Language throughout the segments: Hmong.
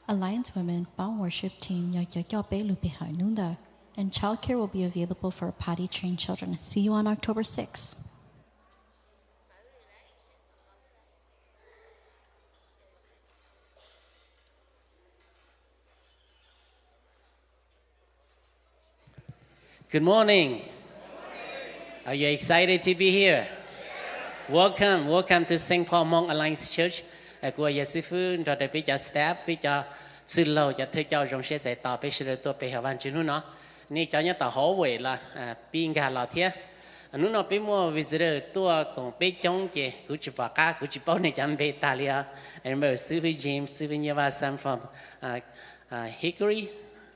Alliance Women pab worship team yog cov coj peb lub pe hawm hnub ntawd, and childcare will be available for potty trained children. See you on October sixth. Good morning. Are you excited to be here? Welcome, welcome to Saint Paul Hmong Alliance Church. Kuv yog xib fwb nrog rau peb cov staff, peb cov txwj laug, cov thawj coj zoo siab txais tos peb sawv daws tuaj pe hawm Vajtswv hnub no. Nej cov nyob tom hallway los pib nkag los thiab. Hnub no peb muaj visitor tuaj koom peb coob ces kuv tsis pom qab, kuv tsis paub nej cov npe tag li os. I remember xib fwb James, xib fwb Nyiaj Vaj, some from Hickory,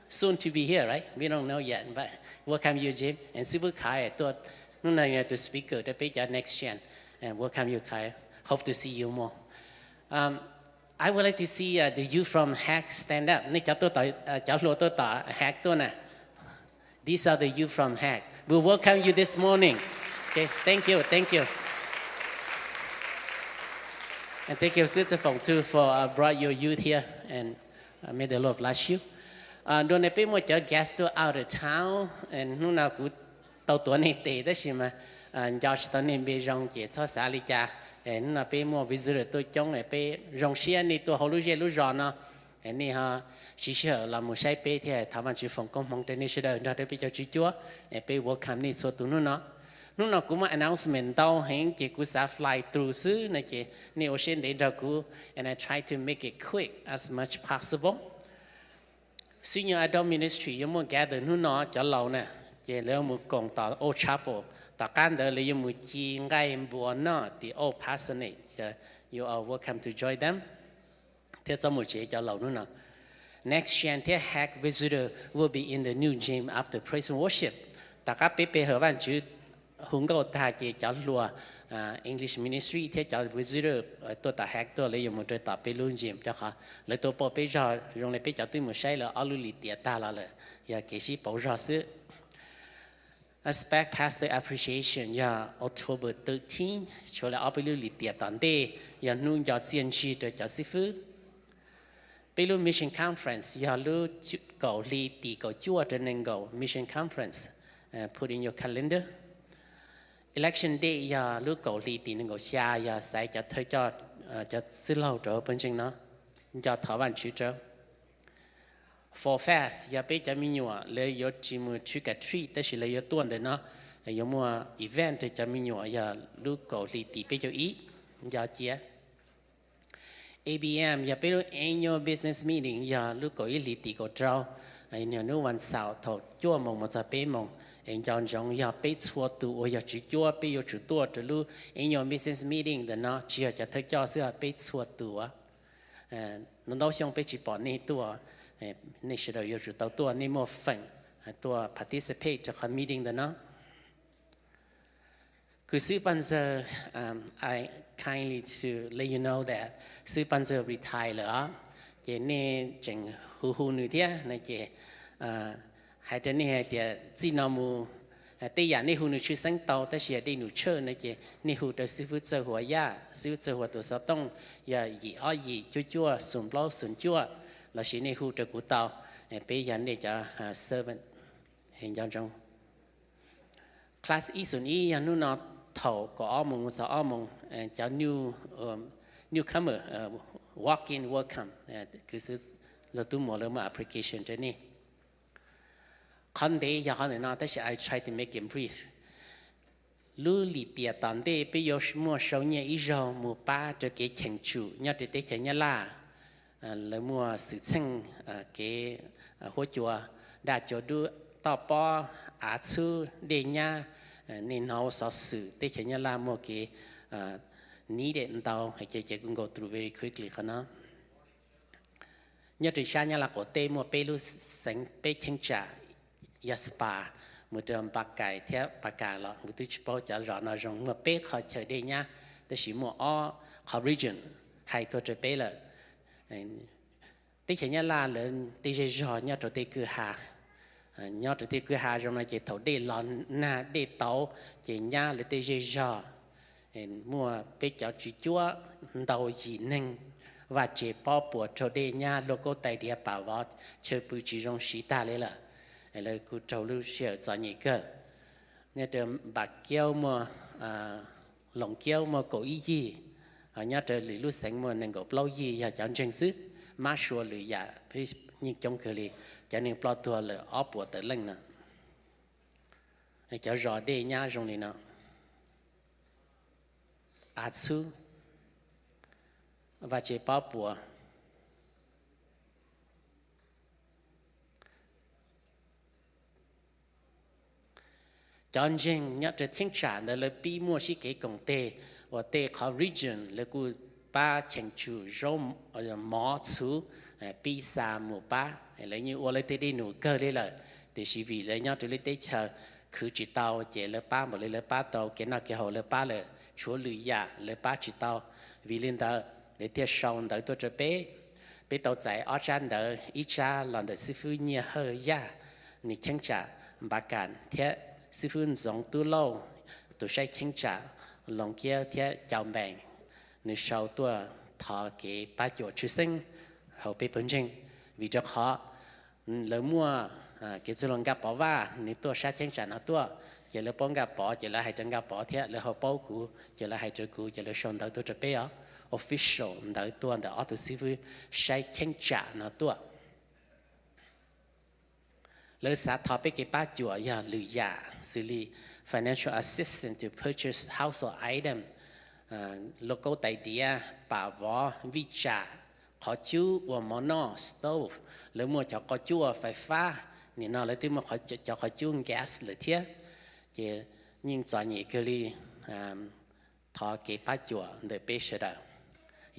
soon to be here, right? We don't know yet, but welcome you, James. And xib fwb Khải tuaj, hnub no yog tus speaker rau peb cov next gen. And welcome you, Khải. Hope to see you more. Um, I would like to see uh, the youth from Hack stand up. Nej cov tuaj tom, uh, cov hluas tuaj tom Hack tuaj na. These are the youth from Hack. We welcome you this morning. Okay, thank you, thank you. And thank you, Sister Phong, too, for uh, brought your youth here. And uh, may the Lord bless you. Uh, dua no peb muaj cov guest tuaj out of town. And hnub no kuv tau tuav nej tes tab sis mas nco tsis tau nej npe zoo ces txhob xav li cas. Hnub no peb muaj visitor tuaj coob, peb zoo siab nej tuaj hauv lub zej lub zos no. Nej ho siv sij hawm los mus saib peb thiab thov Vajtswv foom koob hmoov rau nej sawv daws nrog rau peb cov tswv cuab. Peb welcome nej txhua tus hnub no. Hnub no kuv muaj announcement ntau heev ces kuv xav fly through xwb no ces nej ua siab ntev nrog kuv, and I try to make it quick as much possible. Xwb nyuag adult ministry yuav muaj gather hnub no cov laus na, ces lawv mus koom tom old chapel. Tom qab ntawd lawv yuav mus ci nqaij npua noj tim old parsonage. You are welcome to join them. Thiab txhob mus tsev cov laus hnub no. Next gen thiab Hack visitor will be in the new gym after praise and worship. Tom qab peb pe hawm Vajtswv hu nkauj tag ces cov hluas English ministry thiab cov visitor tuaj tom Hack tuaj lawv yuav mus rau tom peb lub gym rau qhov lawv tuaj pauj peb zog zoo li peb cov twb mus saib lawv ob lub lim tiam tag los lawm, yog kev sib pauv zog xwb. Aspect Pastor Appreciation yog October thirteen, tshuav li ob peb lub lim tiam tom ntej, yog hnub nco txiaj ntsig rau cov xib fwb. Peb lub Mission Conference yog lub kaum hli tim kaum cuaj rau nees nkaum, Mission Conference, put in your calendar. Election Day yog lub kaum hli tim nees nkaum xya, yog xaiv cov thawj coj, cov xib laug rau hauv pawg ntseeg no, nco thov Vajtswv rau. Fall Fest yog peb cov me nyuam lawv yuav tsis mus trick or treat tab sis lawv yuav tuaj ntawm no, yuav muaj event rau cov me nyuam yog lub kaum hli tim peb caug ib, nco cia. A B M yog peb lub annual business meeting yog lub kaum ib hli tim kaum rau, hnub vas xaum thaum cuaj moos mus txog peb moos. Es nco ntsoov yog peb txhua tus uas yog tswv cuab peb yuav tsum tuaj rau lub annual business meeting ntawm no, tsis yog cov thawj coj xwb, peb txhua tus. Ntau ntau xyoo peb tsis pom nej tuaj, nej sawv daws yuav tsum tau tuaj, nej muaj feem tuaj participate rau qhov meeting ntawm no. Kws xib paj ntxawg, I kindly to let you know that xib paj ntxawg retire lawm os, ces nej tseem hu hu nws thiab no ces hais rau nej hais tias txij no mus tej yam nej hu nws tshwj xeeb tau tab sis dej num tshawj no ces nej hu rau xib fwb Txawj Huas Yaj, xib fwb Txawj Huas tus xov tooj yog yim ob yim cuaj cuaj xoom plaub xoom cuaj, lossis nej hu rau kuv tau, peb yog nej cov servant. Nco ntsoov. Class ib xoom ib yog hnub no thaum kaum ob moos mus txog ob moos, cov new, newcomer, walk in welcome, kws xwb lawv tub muam lawv muaj application rau nej. Qhov ntev yog qhov ntawm no tab sis I try to make it brief. Lub lim tiam tom ntej peb yuav muaj sau nyiaj ib zaug mus pab rau kev cheem tsum nyob rau teb chaws Nyab Laj. Lawv muaj xwm txheej kev huab cua, daj cua dub, toj pob, av txhub, dej nyab, nej hnov xov xwm teb chaws Nyab Laj muaj kev needed ntau, ces kuv go through very quickly qhov no. Nyob rau sab Nyab Laj qaum teb muaj peb lub xeev peb cheeb tsam, yog Sapa, mus rau Npa Kais thiab Pa Kas los kuv twb tsis paub cov zos no zoo, muaj peb qhov chaw dej nyab, tab sis muaj ob qhov region hais tuaj rau peb lawm. Teb chaws Nyab Laj lawv tej zej zog nyob rau tej kwj ha, nyob rau tej kwj ha zoo no ces thaum dej los nag dej tauv ces nyab lawv tej zej zog. Muaj peb cov tswv cuab ntau yim neeg Vaj tsev pob puas raug dej nyab luaj kaub tais diav pam vov chaw pw tsis zoo siv tag li lawm. Lawv kuj raug lub sij hawm txom nyem kawg. Nyob rau Npam Kiaub muaj, Loos Kiaub muaj kaum ib yig, nyob rau lwm lub xeev muaj nees nkaum plaub yig yog cov ntseeg xwb. Mab sua lwm yam yeej coob kawg li, cov neeg ploj tuag lawm ob puas tawm leej no. Cov zos dej nyab zoo li no. Av Txhub, vaj tsev pob puas. Cov ntseeg nyob rau cheeb tsam ntawd lawv pib muaj sib kev koom tes uas tej qhov region lawv kuj pab cheem tsum zaub mov txhuv, pib xa mus pab. Lawv yeej ua lawv tej dej num kawg li lawm, tiam sis vim lawv nyob rau lub teb chaws khwv tsis tau ces lawv pab npaum li lawv pab tau, kev noj kev haus lawv pab lawm, tshuav lwm yam lawv pab tsis tau. Vim li ntawd lawv thiaj sau ntawv tuaj rau peb. Peb tau txais ob tsab ntawv, ib tsab los ntawm xib fwb Nyiaj Hawj Yaj, nws cheeb tsam Npav Kas, thiab xib fwb Ntxoov Tub Lauj, tus saib cheeb tsam Loos Kiab thiab Cau Npees, nws sau tuaj thov kev pab cuam tshwj xeeb hauv peb pawg ntseeg. Vim rau qhov lawv muaj kev txwj laug Nkaj Pov Vaj, nws tuaj sab cheeb tsam no tuaj, ces lawv paub Nkaj Pov ces lawv hais rau Nkaj Pov thiab lawv ho paub kuv ces lawv hais rau kuv ces lawv sau ntawv tuaj rau peb os, official ntawv tuaj ntawm ob tug xib fwb saib cheeb tsam no tuaj. Lawv xav thov peb kev pab cuam yog lwm yam xws li financial assistance to purchase household item, luaj kaub tais diav, pam vov, vij tsam, qhov cub ua mov noj, stove, lawv muaj cov qhov cub ua fais fab, nim no lawv twb muaj cov qhov cub gas lawm thiab. Ces yeej txom nyem kawg li, thov kev pab cuam ntawm peb sawv daws.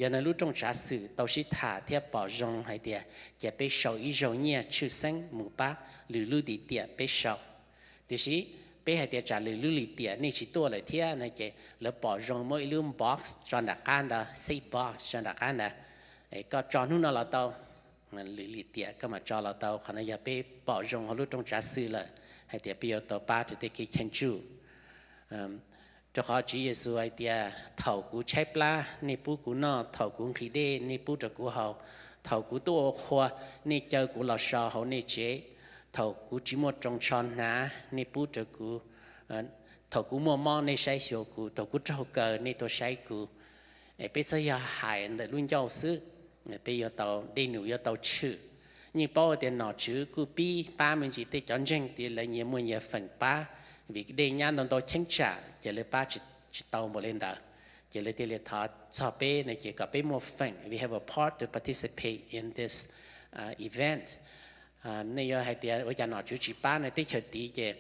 Yog no lub rooj tsav xwm tau sib tham thiab pom zoo hais tias cia peb sau ib zaug nyiaj tshwj xeeb mus pab lwm lub lim tiam peb sau. Tiam sis peb hais tias tsam lwm lub lim tiam nej tsis tuaj lawm thiab no ces lawv pom zoo muab ib lub box tso nram qab ntawd, safe box tso nram qab ntawd, koj tso hnub no los tau, lwm lim tiam koj mam tso los tau. Qhov no yog peb pom zoo hauv lub rooj tsav xwm lawm hais tias peb yuav tau pab rau tej kev cheem tsum. Rau qhov Tswv Yexus hais tias thaum kuv tshaib plab nej pub kuv noj, thaum kuv nqhis dej nej pub rau kuv haus, thaum kuv tuaj ua qhua nej caw kuv los so hauv nej tsev, thaum kuv tsis muaj roos tsho hnav nej pub rau kuv, thaum kuv muaj mob nej saib xyuas kuv, thaum kuv raug kaw nej tuaj saib kuv. Es peb txhob yog hais ntawm lub ncauj xwb, peb yuav tau, dej num yuav tau tshwm. Yeej paub tias nom tswv kuj pib pab me ntsis tej cov ntseeg tias lawv nyias muaj nyias feem pab, vim dej nyab ntau ntau cheeb tsam ces lawv pab tsis tau npaum li ntawd. Ces lawv thiaj li thov txog peb no ces kom peb muaj feem, we have a part to participate in this event. Nej yuav hais tias ua cas nom tswv tsis pab no, teb chaws tid ces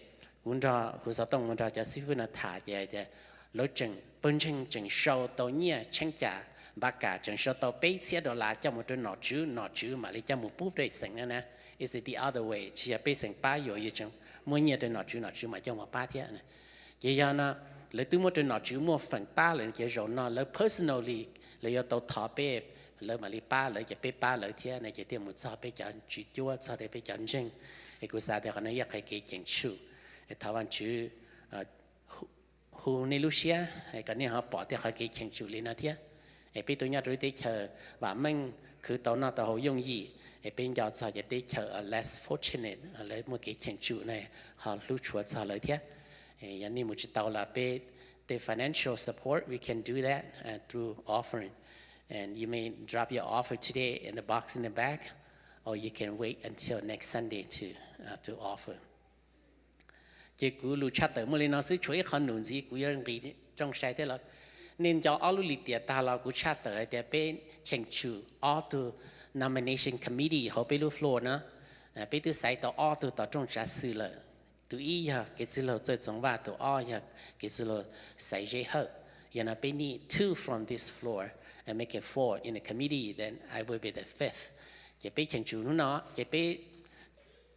kuv nrog kuv xov tooj mus nrog cov xib fwb no tham ces hais tias lawv tseem, pawg ntseeg tseem sau tau nyiaj cheeb tsam Npav Kas tseem sau tau peb txhiab dollar coj mus rau nom tswv, nom tswv mam li coj mus pub rau xeem no na. Is it the other way? Tsis yog peb xeem pab yuav, yus tseem muab nyiaj rau nom tswv, nom tswv mam coj mus pab thiab. Ces yog no lawv twb muab rau nom tswv muaj feem pab lawm ces zaum no lawv personally lawv yuav tau thov peb, lawv mam li pab lawv ces peb pab lawv thiab no ces thiaj mus txog peb cov tswv cuab, txog rau peb cov ntseeg. Es kuv xav tias qhov no yog qhov kev cheem tsum. Thov Vaj Tswv hu nej lub siab kom nej ho pom tej qhov kev cheem tsum li no thiab. Es peb tuaj nyob rau lub teb chaws vam meej, khwv tau noj tau haus yooj yim, es peb nco txog cov teb chaws less fortunate, lawv muaj kev cheem tsum na, ho hlub tshua txog lawv thiab. Yog nej mus tsis tau los peb, the financial support, we can do that through offering. And you may drop your offer today in the box in the back, or you can wait until next Sunday to, to offer. Ces kuv lus tshaj tawm muaj li no xwb, tshuav ib qho num ntxiv kuv yuav nqis rooj sai thiab los. Nej nco ob lub lim tiam tag los kuv tshaj tawm hais tias peb cheem tsum ob tug nomination committee hauv peb lub floor na. Peb twb xaiv tau ob tug tom rooj tsav xwm lawm. Tus ib yog kev txwj laug Txawj Txoov Vaj, tus ob yog kev txwj laug Xaiv Zeb Hawj. Yog no peb need two from this floor and make it four in the committee, then I will be the fifth. Ces peb cheem tsum hnub no ces peb,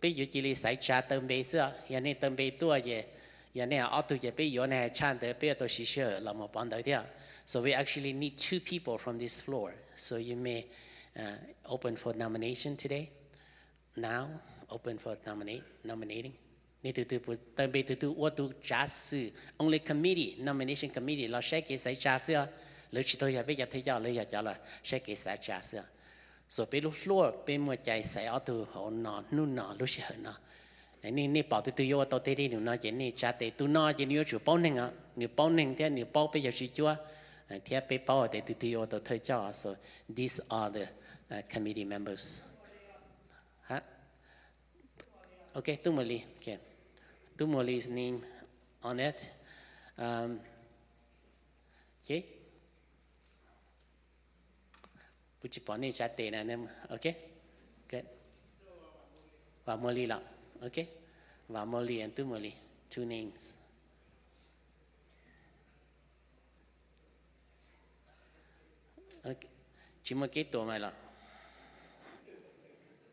peb yuav cia li xaiv tsa taw npe xwb. Yog nej taw npe tuaj ces, yog nej ob tug ces peb yuav, nej hais tshaj ntawd peb yuav tau siv sij hawm los mus pov ntawv thiab. So we actually need two people from this floor. So you may open for nomination today. Now, open for nominate, nominating. Nej tus twg taw npe, tus twg ua tus tsav xwm, only committee, nomination committee los saib kev xaiv tsa xwb os. Lawv tsis tau yog peb cov thawj coj, lawv yog cov los saib kev xav tsa xwb. So peb lub hluas peb muaj cai xaiv ob tug hauv no hnub no lub sij hawm no. Nej, nej pom tus twg yuav ua tau tej dej num no ces nej tsa tes. Tus no ces nws yuav tsum paub neeg os, nws paub neeg thiab nws paub peb cov tswv cuab, thiab peb paub tias tus twg yuav ua tau thawj coj. So these are the uh, committee members. Hả? Ok, Tub Mùa Lis. Okay. Tub Mùa Lis name on it. Um, okay. Kuv tsis pom nej tsa tes na. Ok. Good. Vam Muas Lis los? Ok. Vam Muas Lis and Tub Mùa Lis, two names. Tsis muaj kev tuam mas los?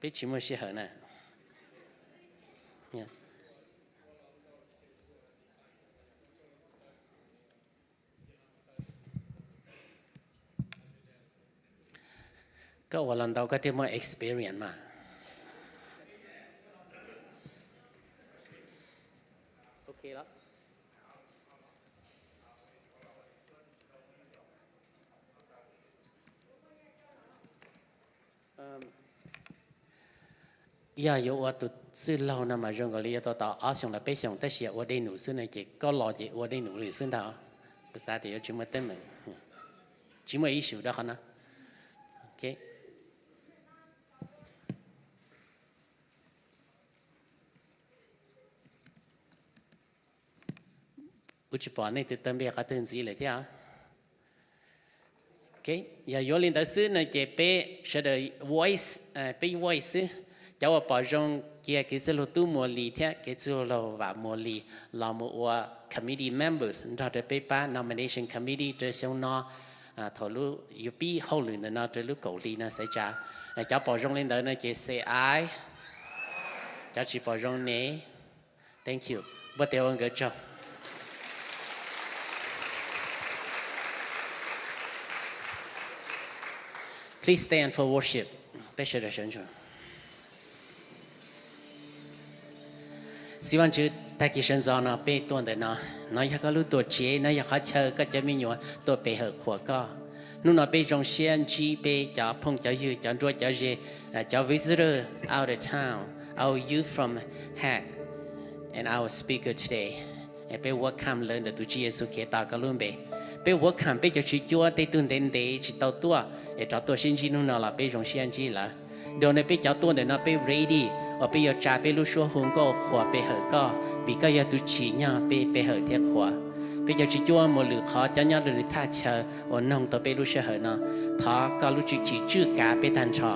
Peb tsis muaj sij hawm na. Koj ua los ntau koj thiaj muaj experience mas. Yog yuav ua tus txwj laug no mas zoo nkaus li yuav tau tos ob xyoos los peb xyoos, tab sis yog ua dej num xwb no ces koj los ces ua dej num li xwb ntag. Kuv xav tias yuav tsis muaj teeb meem, tsis muaj issue rau qhov no. Kuv tsis pom nej tus tawg npe qhov twg ntxiv lawm thiab. Yog yuav li ntawd xwb no ces peb sawv daws voice, peb voice xwb. Cov uas pom zoo cia kev txwj laug Tub Muas Lis thiab kev txwj laug Vam Muas Lis los mus ua committee members nrog rau peb pab nomination committee rau xyoo no, thaum lub yuav pib hauj lwm ntawm no rau lub kaum hli no xaiv tsa. Cov pom zoo li ntawd no ces say aye. Cov tsis pom zoo ne. Thank you. Npuaj tes ua nkawd tsaug. Please stand for worship. Peb sawv daws sawv ntsug. Txiv Vaj Tswv, tag kis sawv ntxov no peb tuaj ntawm no, no yog koj lub tuam tsev, no yog qhov chaw koj cov me nyuam tuaj pe hawm qhuas koj. Hnub no peb zoo siab ntsib peb cov phooj cov ywg, cov nruab cov ze, cov visitor out of town, our youth from Hack, and our speaker today. Peb welcome lawv ntawm tus Tswv Yexus Khetos koj lub npe. Peb welcome peb cov tswv cuab tej tug ntev ntev tsis tau tuaj es rov tuaj sib ntsib hnub no los peb zoo siab ntsib lawv. Dhau no peb cov tuaj ntawm no peb ready uas peb yuav tsa peb lub suab hu nkauj qhuas pe hawm koj, vim koj yog tus tsim nyog peb pe hawm thiab qhuas. Peb cov tswv cuab mus lwm qhov, cov nyob lwm lwm thaj chaw uas noog tau peb lub sij hawm no, thov koj lub tshwj chim tswj kav peb tag nrho,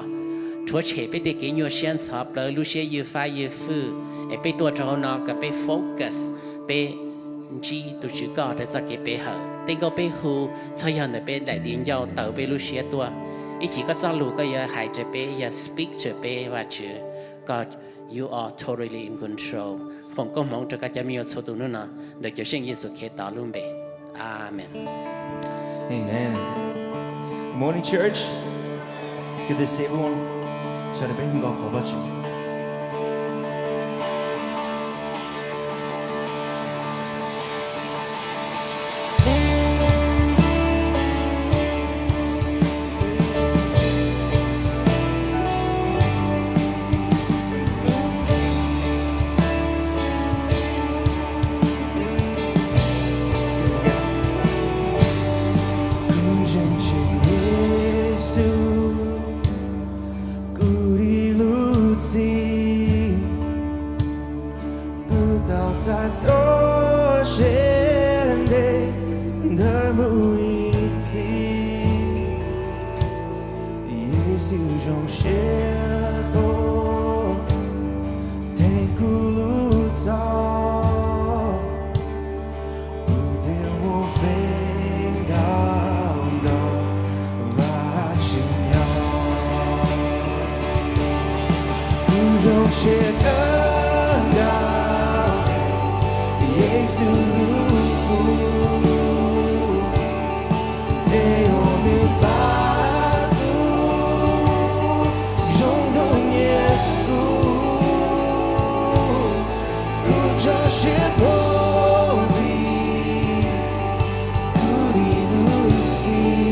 rhuav tshem peb tej kev nyuaj siab ntxhov plawv, lub siab ywj fab ywj fwj, es peb tuaj rau hauv no kom peb focus, peb ntsib tus Tswv koj rau txoj kev pe hawm. Tej nkauj peb hu txhob yog ntawm peb daim di ncauj taws peb lub siab tuaj. Ib chim koj txoj lus koj yuav hais rau peb, yuav speak to peb, Vaj Tswv. Koj, you are totally in control. Foom koob hmoov rau koj cov me nyuam txhua tus hnub no ntawm Cawmseej Yexus Khetos lub npe. Amen. Amen. Good morning, church. It's good to see everyone. Sawv daws peb hu nkauj qhuas Vajtswv. Kuv ntseeg tseg Yexus, kuv dim lub txim, kuv tau txais txoj sia ntev ntawd mus ib txhis. Yexus zoo siab tuaj teem kuv lub txom, kuv thiaj muaj feem ntau nrog Vajtswv nyob. Kuv zoo siab kawg nkaus, Yexus hlub kuv, es yog nws pab kuv zoo nrog nyiam kuv. Kuv tso siab thov vim kuv dim lub txim,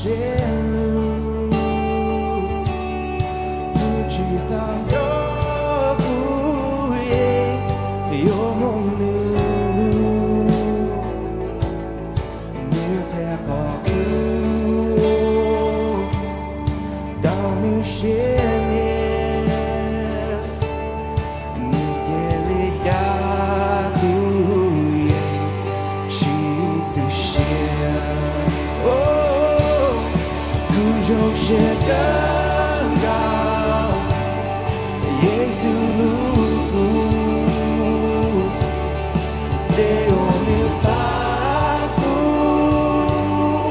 siab lug, kuv tsis tau nco kuv yeej yuav mloog nws lus. Nws qhia qhov kuv tau nws siab nyiam, nws cia li cav kuv yeej tsis tu siab. Kuv zoo siab kawg nkaus Yexus lub kua, tej uas nws pab kuv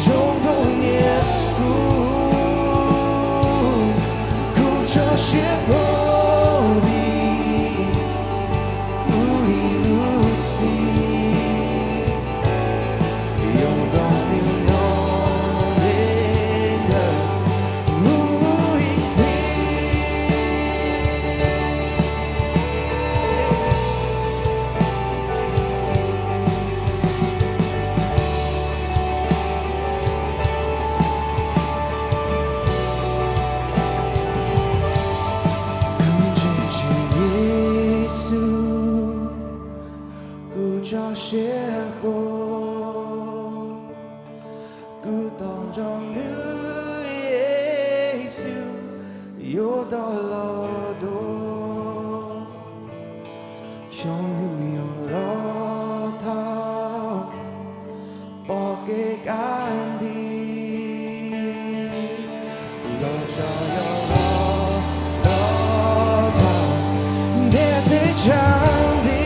zoo nrog nyiam kuv. Kuv tso siab plob vim kuv ib lub txim, yoo nrog nws nyob ntev ntawm mus ib txhis. Kuv ntseeg Tswv Yexus, kuv tso siab plob, kuv tos nrog nws Yexus yuav tau los dua. Xyoo nws yuav los thaum pom kev kaj nti, los zov yog los, los thaum ntiaj teb tshav nti.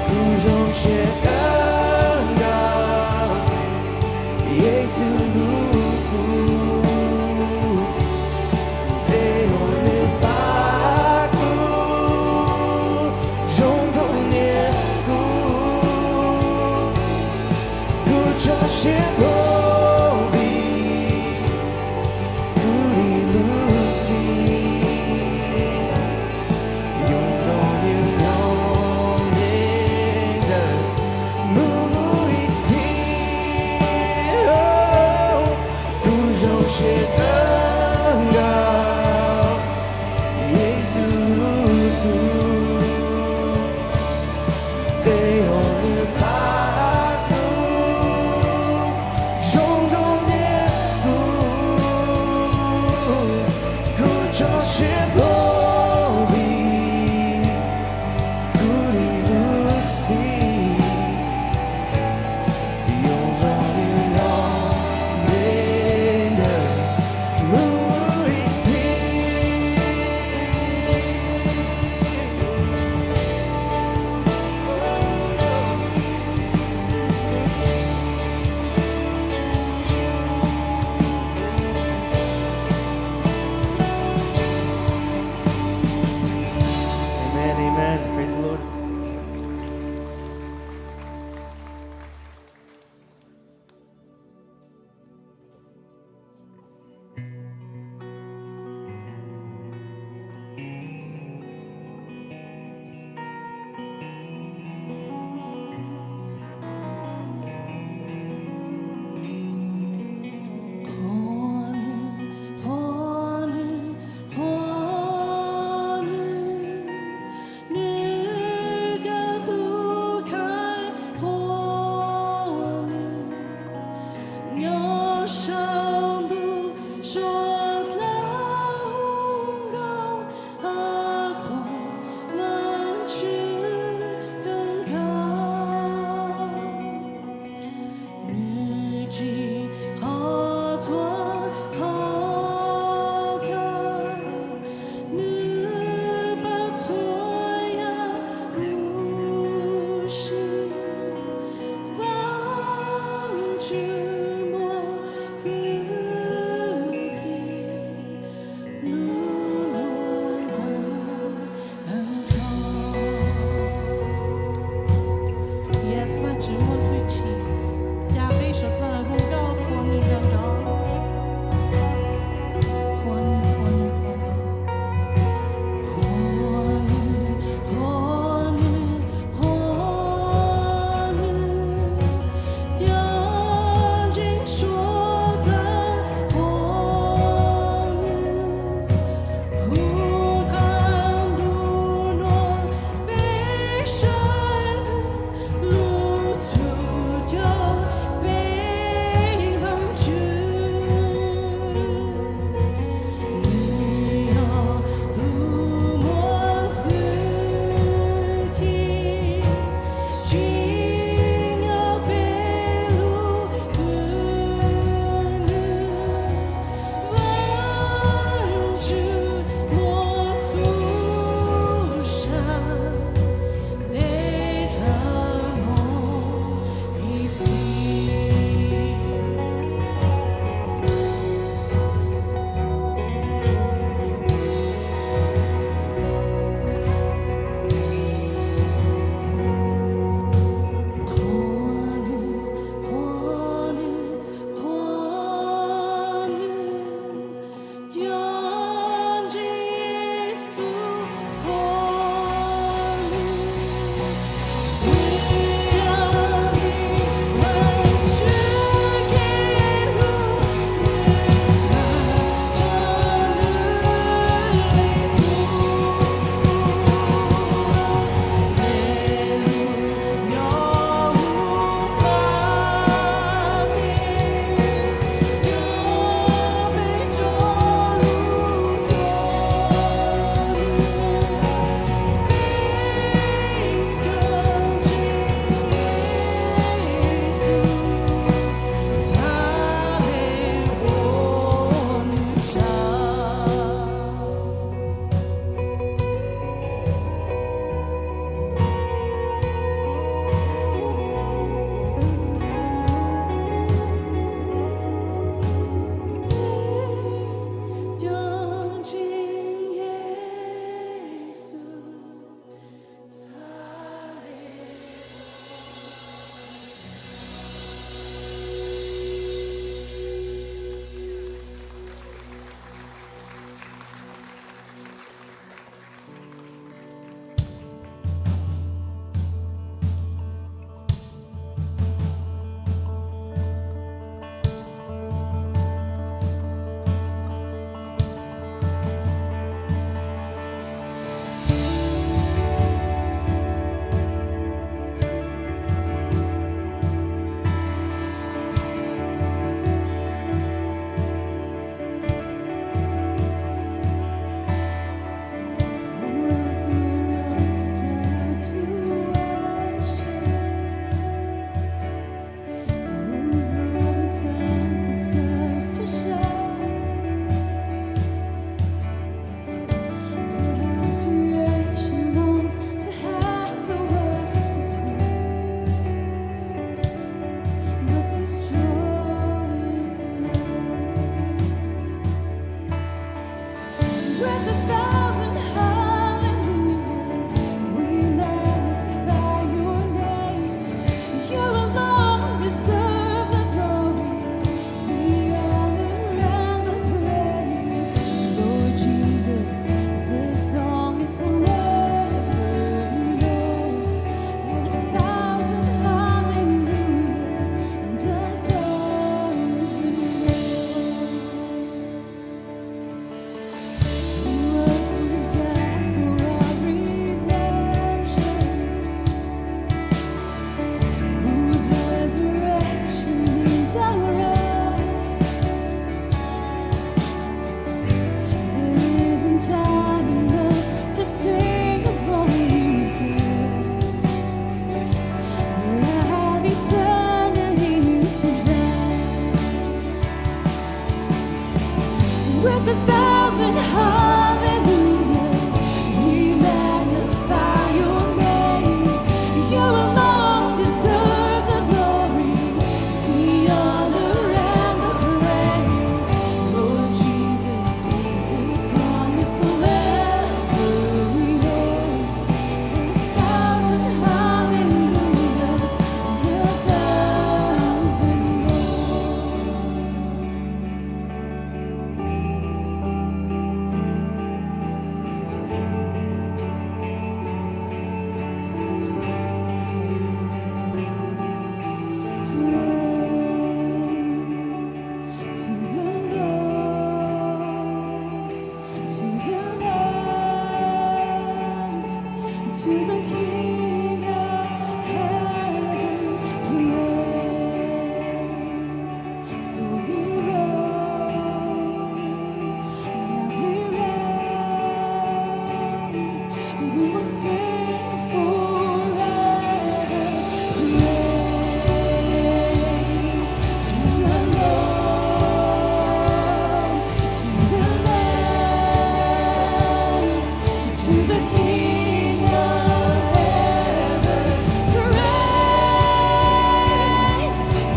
Kuv zoo siab kawg nkaus Yexus lub kua, tej uas nws pab kuv zoo nrog nyiam kuv. Kuv tso siab plob vim kuv ib lub txim, yoo nrog nws nyob ntev ntawm mus ib txhis. Kuv zoo siab kawg nkaus Yexus lub kua, tej uas nws pab kuv zoo nrog nyiam kuv. Kuv tso siab plob vim kuv ib lub txim, yoo nrog nws nyob ntev ntawm mus ib txhis. Amen, amen. Praise the Lord. the King of heaven praise, for he rose, now he reigns. We will sing forever praise to the Lord, to the Lamb, to the King of heaven, praise,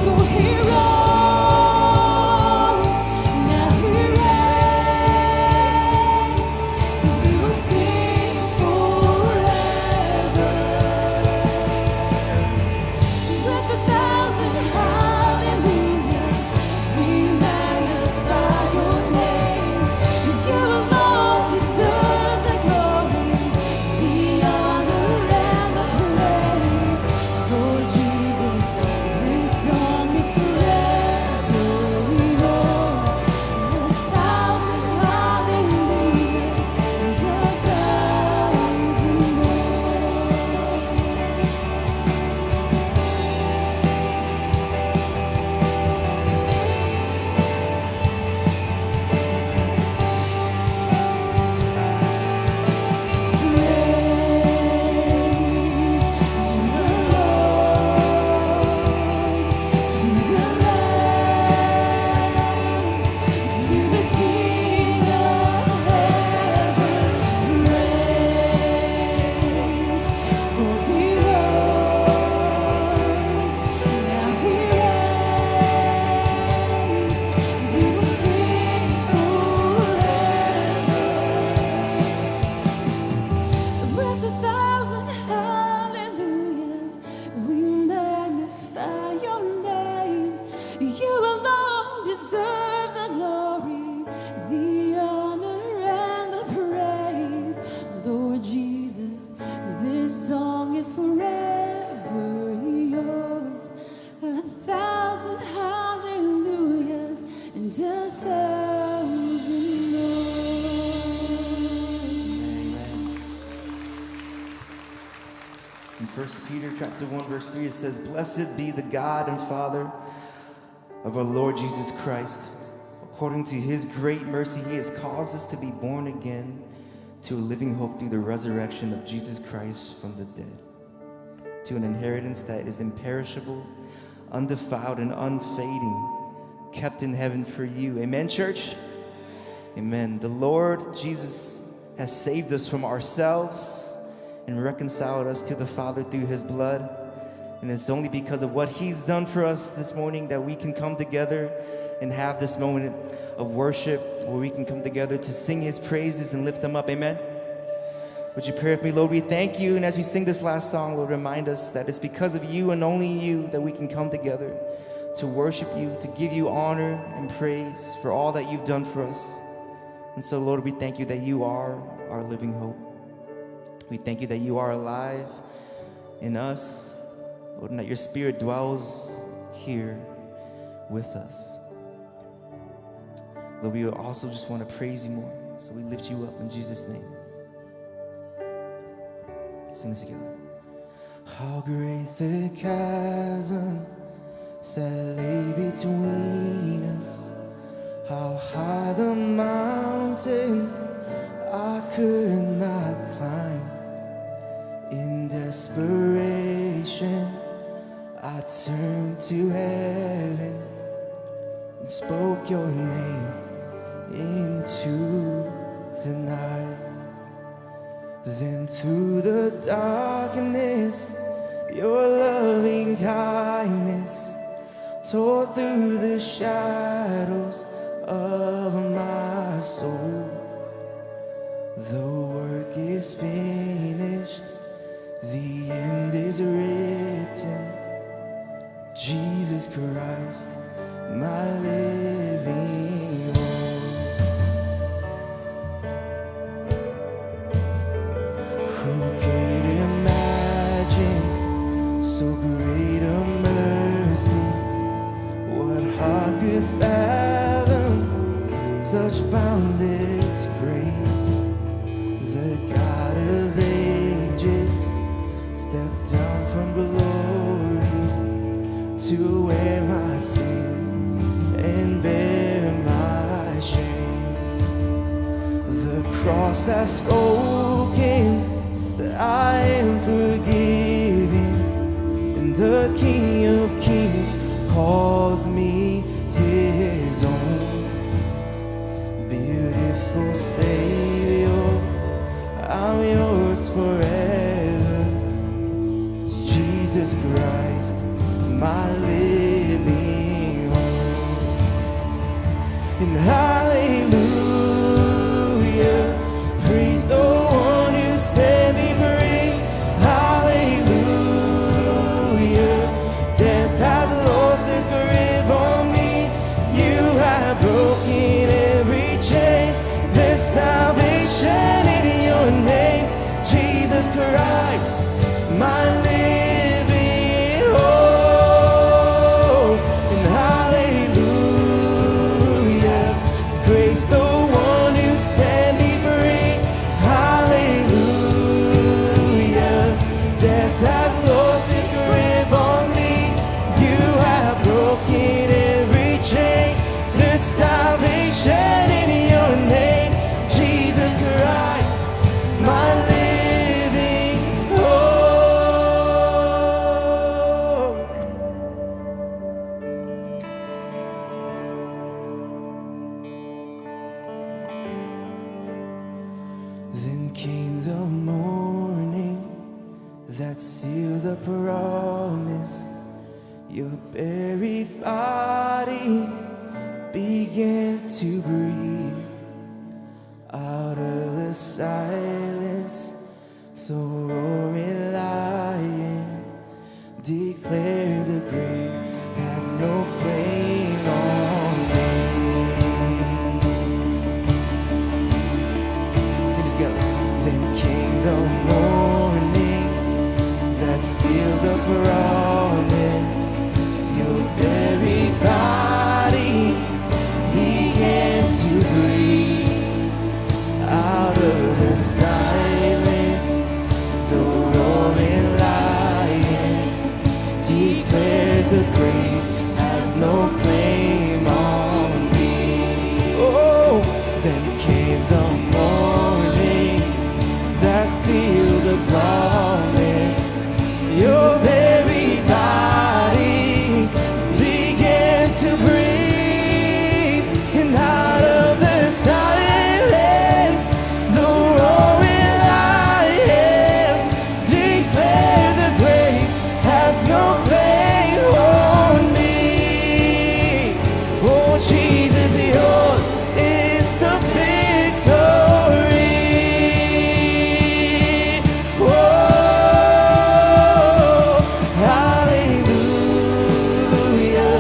for he rose, now he reigns. We will sing forever. With a thousand hallelujahs, we magnify your name. You alone deserve the glory, the honor, and the praise. Lord Jesus, this song is forever yours. A thousand hallelujahs and a thousand more. Praise to the Lord, to the Lamb, to the King of heaven, praise, for he rose, now he reigns. We will sing forever. With a thousand hallelujahs, we magnify your name. You alone deserve the glory, the honor, and the praise. Lord Jesus, this song is forever yours. A thousand hallelujahs and a thousand more. In First Peter chapter one, verse three, it says, "Blessed be the God and Father of our Lord Jesus Christ. According to his great mercy, he has caused us to be born again to a living hope through the resurrection of Jesus Christ from the dead, to an inheritance that is imperishable, undefiled, and unfading, kept in heaven for you." Amen, church? Amen. The Lord Jesus has saved us from ourselves and reconciled us to the Father through his blood. And it's only because of what he's done for us this morning that we can come together and have this moment of worship where we can come together to sing his praises and lift them up. Amen. Would you pray with me? Lord, we thank you. And as we sing this last song, Lord, remind us that it's because of you and only you that we can come together to worship you, to give you honor and praise for all that you've done for us. And so, Lord, we thank you that you are our living hope. We thank you that you are alive in us, Lord, and that your spirit dwells here with us. Lord, we also just want to praise you more, so we lift you up in Jesus' name. Sing this together. How great the chasm that lay between us, how high the mountain I could not climb. In desperation, I turned to heaven and spoke your name into the night. Then through the darkness, your loving kindness tore through the shadows of my soul. The work is finished, the end is written. Jesus Christ, my living hope. Who could imagine so great a mercy? What heart could fathom such boundless grace? The God of ages spoken that I am forgiven, and the King of Kings calls me his own. Beautiful Savior, I'm yours forever. Jesus Christ, my living hope. And hallelujah, praise the one who set me free. Hallelujah, death has lost its grip on me. You have broken every chain. There's salvation in your name, Jesus Christ, my living hope. And hallelujah, praise the one who set me free. Hallelujah, death has lost its grip on me. You have broken every chain. There's salvation in your name, Jesus Christ, my living hope. Then came the morning that sealed the promise. Your buried body began to breathe. Out of the silence, the roaring lion declared the grave has no claim on me. Sing together. Then came the morning that sealed the promise. Your buried body began to breathe. Out of the silence, the roaring lion declared the grave has no claim on me. Oh, then came the morning that sealed the promise. Your very body began to breathe, and out of the silence, the roaring lion declare the grave has no claim on me. Oh, Jesus, yours is the victory. Oh, hallelujah.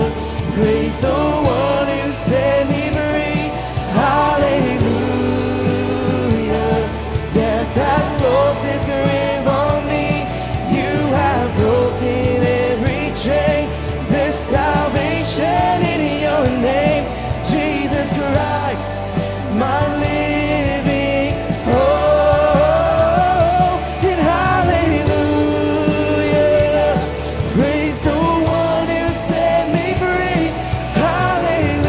Praise the one who set me free. Hallelujah. Death has lost its grip on me. You have broken every chain. There's salvation in your name, Jesus Christ, my living hope. And hallelujah, praise the one who set me free. Hallelujah.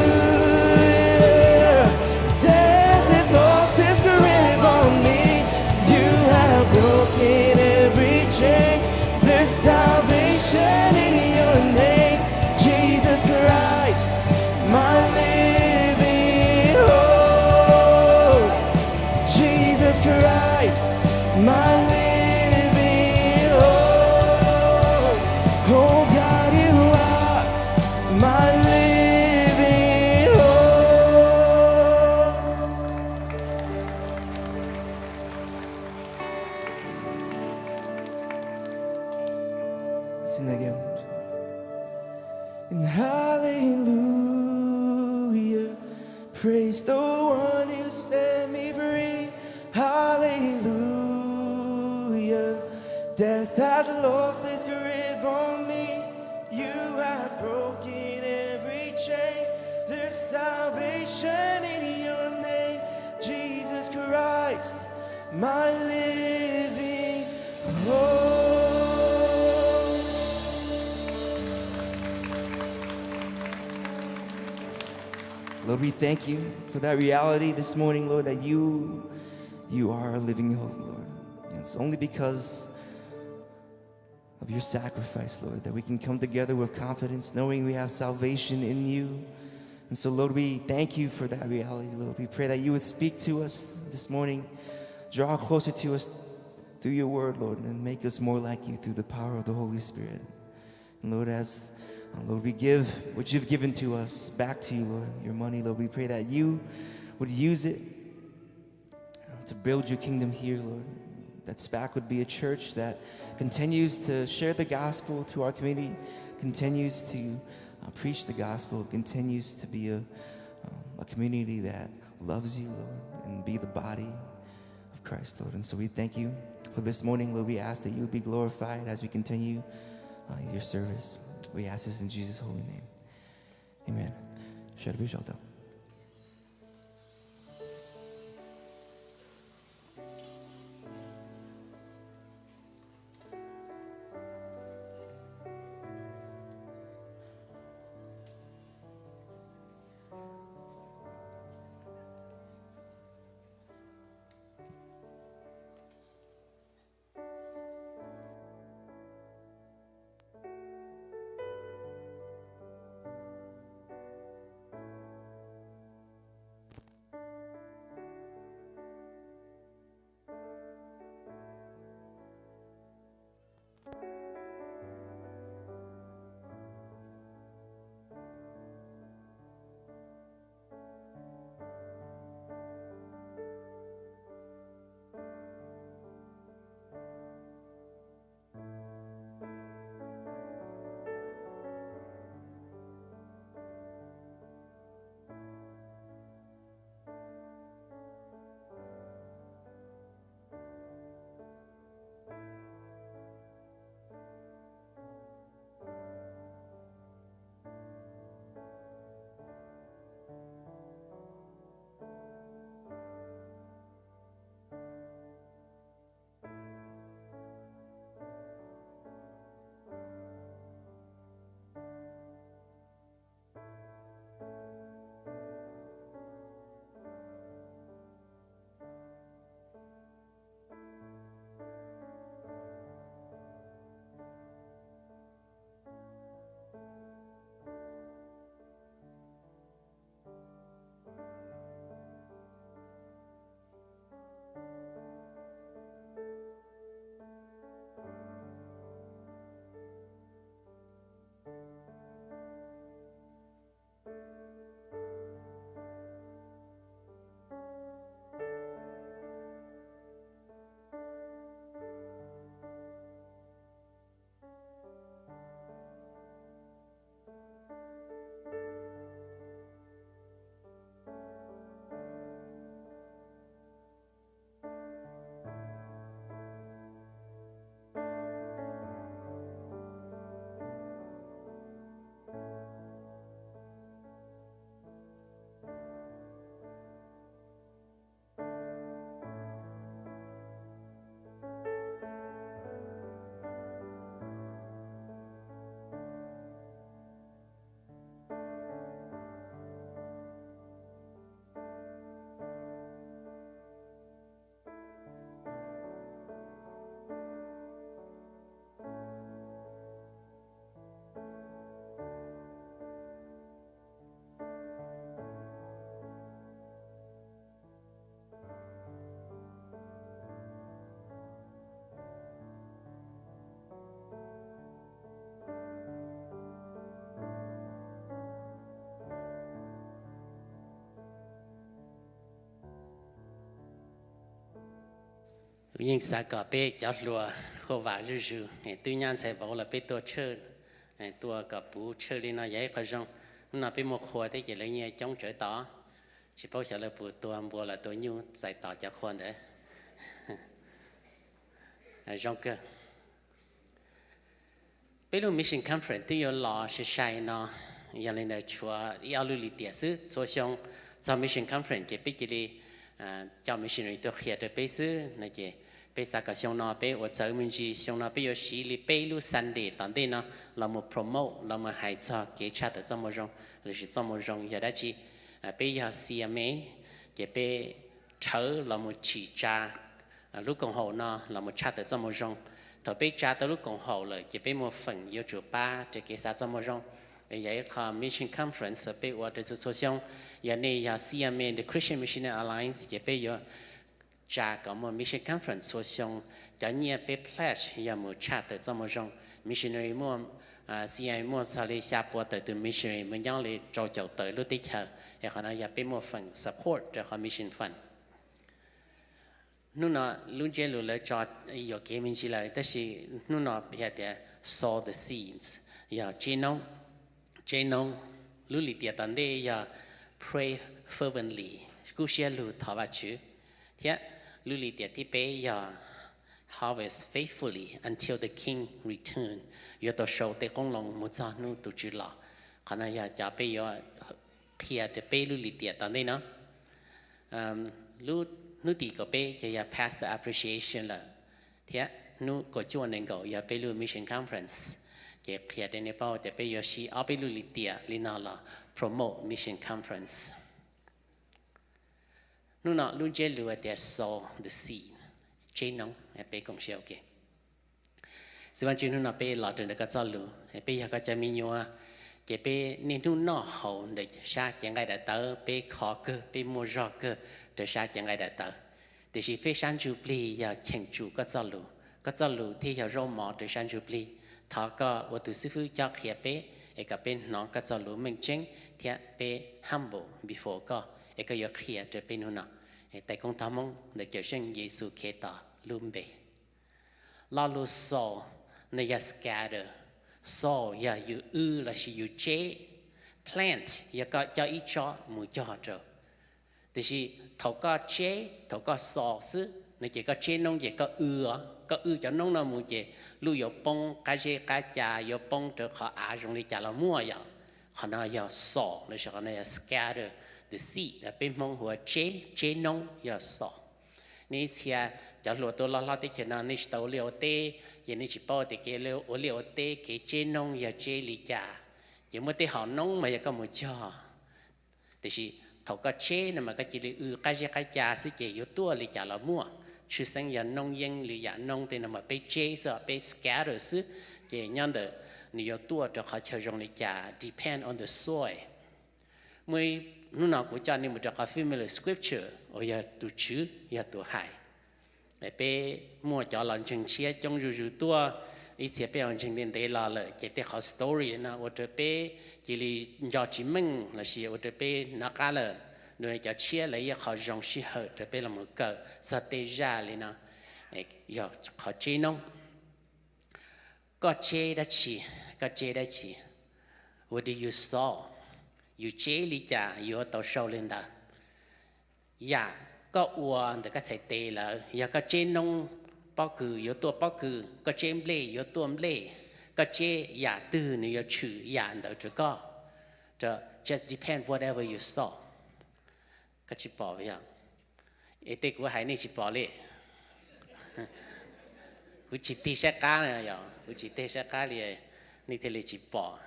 Death has lost its grip on me. You have broken every chain. There's salvation in your name, Jesus Christ, my living hope. Jesus Christ, my living hope. Oh God, you are my living hope. Sing that again. And hallelujah, praise the one who set me free. Hallelujah, death has lost its grip on me. You have broken every chain. There's salvation in your name, Jesus Christ, my living hope. Lord, we thank you for that reality this morning, Lord, that you You are our living hope, Lord. And it's only because of your sacrifice, Lord, that we can come together with confidence, knowing we have salvation in you. And so, Lord, we thank you for that reality, Lord. We pray that you would speak to us this morning, draw closer to us through your word, Lord, and make us more like you through the power of the Holy Spirit. And Lord, as uh, Lord, we give what you've given to us back to you, Lord, your money, Lord. We pray that you would use it to build your kingdom here, Lord. That SPAC would be a church that continues to share the gospel to our community, continues to uh, preach the gospel, continues to be a, um, a community that loves you, Lord, and be the body of Christ, Lord. And so we thank you for this morning, Lord. We ask that you would be glorified as we continue uh, your service. We ask this in Jesus' holy name. Amen. Shall we shout out? Yeej xav kom peb cov hluas huaj vam zuj zus, twb nyab ntxhais vauv los peb tuaj tshawj, tuaj kom puv tshawj li no yog ib qho zoo. Hnub no peb muaj qhua thiab ces lawv yeej coob tsawv tod. Tsis paub xyov lawv puas tua npua los tua nyuj txais tos cov qhua ntawd. Zoo kawg. Peb lub Mission Conference twb yuav los sai sai no, yog li ntawd tshuav ib ob lub lim tiam xwb. Txhua xyoo txog Mission Conference ces peb cia li coj missionary tuaj qhia rau peb xwb no ces peb xav kom xyoo no peb ua txawv me ntsis. Xyoo no peb yuav siv li peb lub Sunday tom ntej no los mus promote, los mus hais txog kev tshaj tawm txoj moo zoo, lossis txoj moo zoo yog dab tsi. Peb yog C M A, ces peb rhawv los mus tsim tsa lub koom haum no los mus tshaj tawm txoj moo zoo. Thaum peb tsa tau lub koom haum lawm ces peb muaj feem yuav tsum pab rau kev xa txoj moo zoo. Yog ib qho mission conference peb ua rau txhua txhua xyoo. Yog nej yog C M A, the Christian Missionary Alliance, ces peb yuav tsa kom muaj mission conference txhua xyoo. Cov nyiaj peb pledge yog mus tshaj tawm txoj moo zoo. Missionary muaj, C M A muaj txog li xya puas tawm tus missionary mus nyob li rau caum tawm lub teb chaws, es qhov no yog peb muaj feem support rau qhov mission fund. Hnub no lub ntsiab lus lawv tso yuam kev me ntsis lawm, tab sis hnub no yog tias sow the seeds, yog tseb noob, tseb noob. Lub lim tiam tom ntej yog pray fervently, kub siab lug thov Vajtswv, thiab lub lim tiam thib peb yog harvest faithfully until the king return, yuav tau sau tej qoob loo mus txog hnub tus Tswv los. Qhov no yog cov peb yuav qhia rau peb lub lim tiam tom ntej no. Lub hnub tim kaum peb ces yog pastor appreciation lawm, thiab hnub kaum cuaj nees nkaum yog peb lub mission conference. Ces qhia rau nej paub tias peb yuav siv ob peb lub lim tiam li no los promote mission conference. Hnub no lub ntsiab lus tias sow the seed, tseb noob, peb koom siab ua ke. Xib Vaj Tswv, hnub no peb los rau ntawm koj txoj lus, peb yog koj cov me nyuam, ces peb niaj hnub noj haus ntawm sab cev nqaij daim tawv, peb khov kawg, peb muaj zog kawg rau sab cev nqaij daim tawv. Tiam sis peb sab ntsuj plig yog cheem tsum koj txoj lus, koj txoj lus thiaj yog zaub mov rau sab ntsuj plig. Thov koj ua tus xib fwb cob qhia peb, es kom peb hnov koj txoj lus meej tseeb thiab peb humble before koj, es koj yuav qhia rau peb hnub no. Tais koob tag hmoob ntawm Cawm Seej Yexus Khetos lub npe. Lo lus sow no yog scatter. Sow yog yus w lossis yus tseb. Plant yog koj coj ib tsob mus cog rau. Tiam sis thaum koj tseb, thaum koj sow xwb no ces koj tseb noob ces koj w os, koj w cov noob no mus ces lub yuav poob qab zeb qab ca, yuav poob rau qhov av zoo li cas los muaj yom. Qhov no yog sow lossis qhov no yog scatter the seed, peb Hmoob hu ua tseb, tseb noob yog sow. Nej ib txhia cov hluas tuaj loj hlob teb chaws no nej tsis tau ua liaj ua teb, ces nej tsis paub tias kev ua liaj ua teb kev tseb noob yog tseb li cas. Ces muaj tej hom noob mas yog koj mus cog, tiam sis thaum koj tseb no mas koj cia li w qab zeb qab ca xwb ces yuav tuaj li cas los muaj. Tshwj xeeb yog noob yeeb li yam noob tej no mas peb tseb xwb, peb scatter xwb, ces nyob ntawm nws yuav tuaj rau qhov chaw zoo li cas depend on the soil. Muaj ib hnub no kuv coj nej mus rau qhov familiar scripture uas yog tus Tswv yog tus hais. Peb muaj cov los ntseeg tshiab coob zuj zus tuaj, ib txhia peb los ntseeg ntev ntev los lawm ces tej qhov story no ua rau peb cia li nco tsis meej lossis ua rau peb hnov qab lawm. Nws cov tshiab lawv ib qho zoo sij hawm rau peb los mus kawm txog tej zaj li no, yog qhov tseb noob. Koj tseb dab tsi? Koj tseb dab tsi? What do you sow? Yus tseb li cas yuav tau sau li ntawd. Yam koj ua ntawm koj txhais tes lawm, yog koj tseb noob, pob kws yuav tuaj pob kws, koj tseb nplej yuav tuaj nplej, koj tseb yam twg nws yuav tshwm yam ntawd rau koj. Just depend whatever you sow. Koj tsis pom yog? Es tej kuv hais nej tsis pom li? Kuv tsis tig saib qab, yog kuv tsis tig saib qab li, nej thiaj li tsis pom.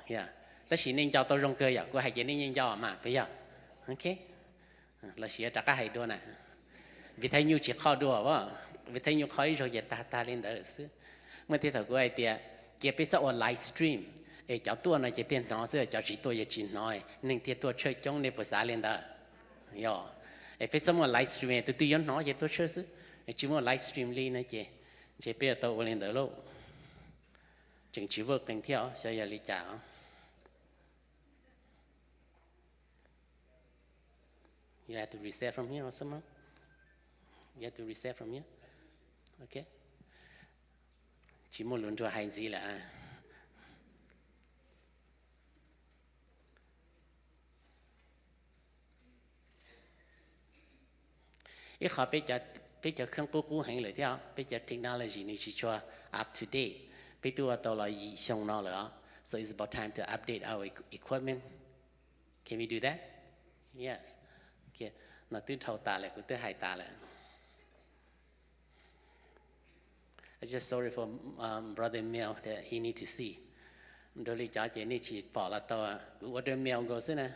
Tab sis nej nco tau zoo kawg yom, kuv hais ces nej yeej nco mas puas yog? Ok, los sis rov qab hais dua na. Vim Thaj Nyuj tsis qhov dua, Vim Thaj Nyuj qhov ib zaug ces tag tag li ntawd xwb. Muaj tej thaum kuv hais tias cia peb txhob ua live stream, es cov tuaj no ces thiaj hnov xwb, cov tsis tuaj yog tsis hnov, neeg thiaj tuaj tshawj coob, nej puas xav li ntawd? Yog, es peb txhob muaj live stream, tus twg yuav hnov ces tuaj tshawj xwb. Tsis muaj live stream li no ces ntshe peb yuav tau ua li ntawd lauj. Tseem tsis vwj qees thiab, xyov yog li cas. You have to reset from here or something. You have to reset from here. Ok. Tsis muaj lus nrua hais ntxiv lawm. Ib qho peb cov kheej qub qub heev lawm thiab, peb cov technology nws tsis tshua up to date. Peb twb ua tau los yim xyoo no lawm, so it's about time to update our equipment. Can we do that? Yes. No twb dhau tas lawm, kuv twb hais tas lawm. I just sorry for brother Mel that he need to see. Dua li cov ces nej tsis pom los tau, kuv ua rau Mel nkaus xwb na.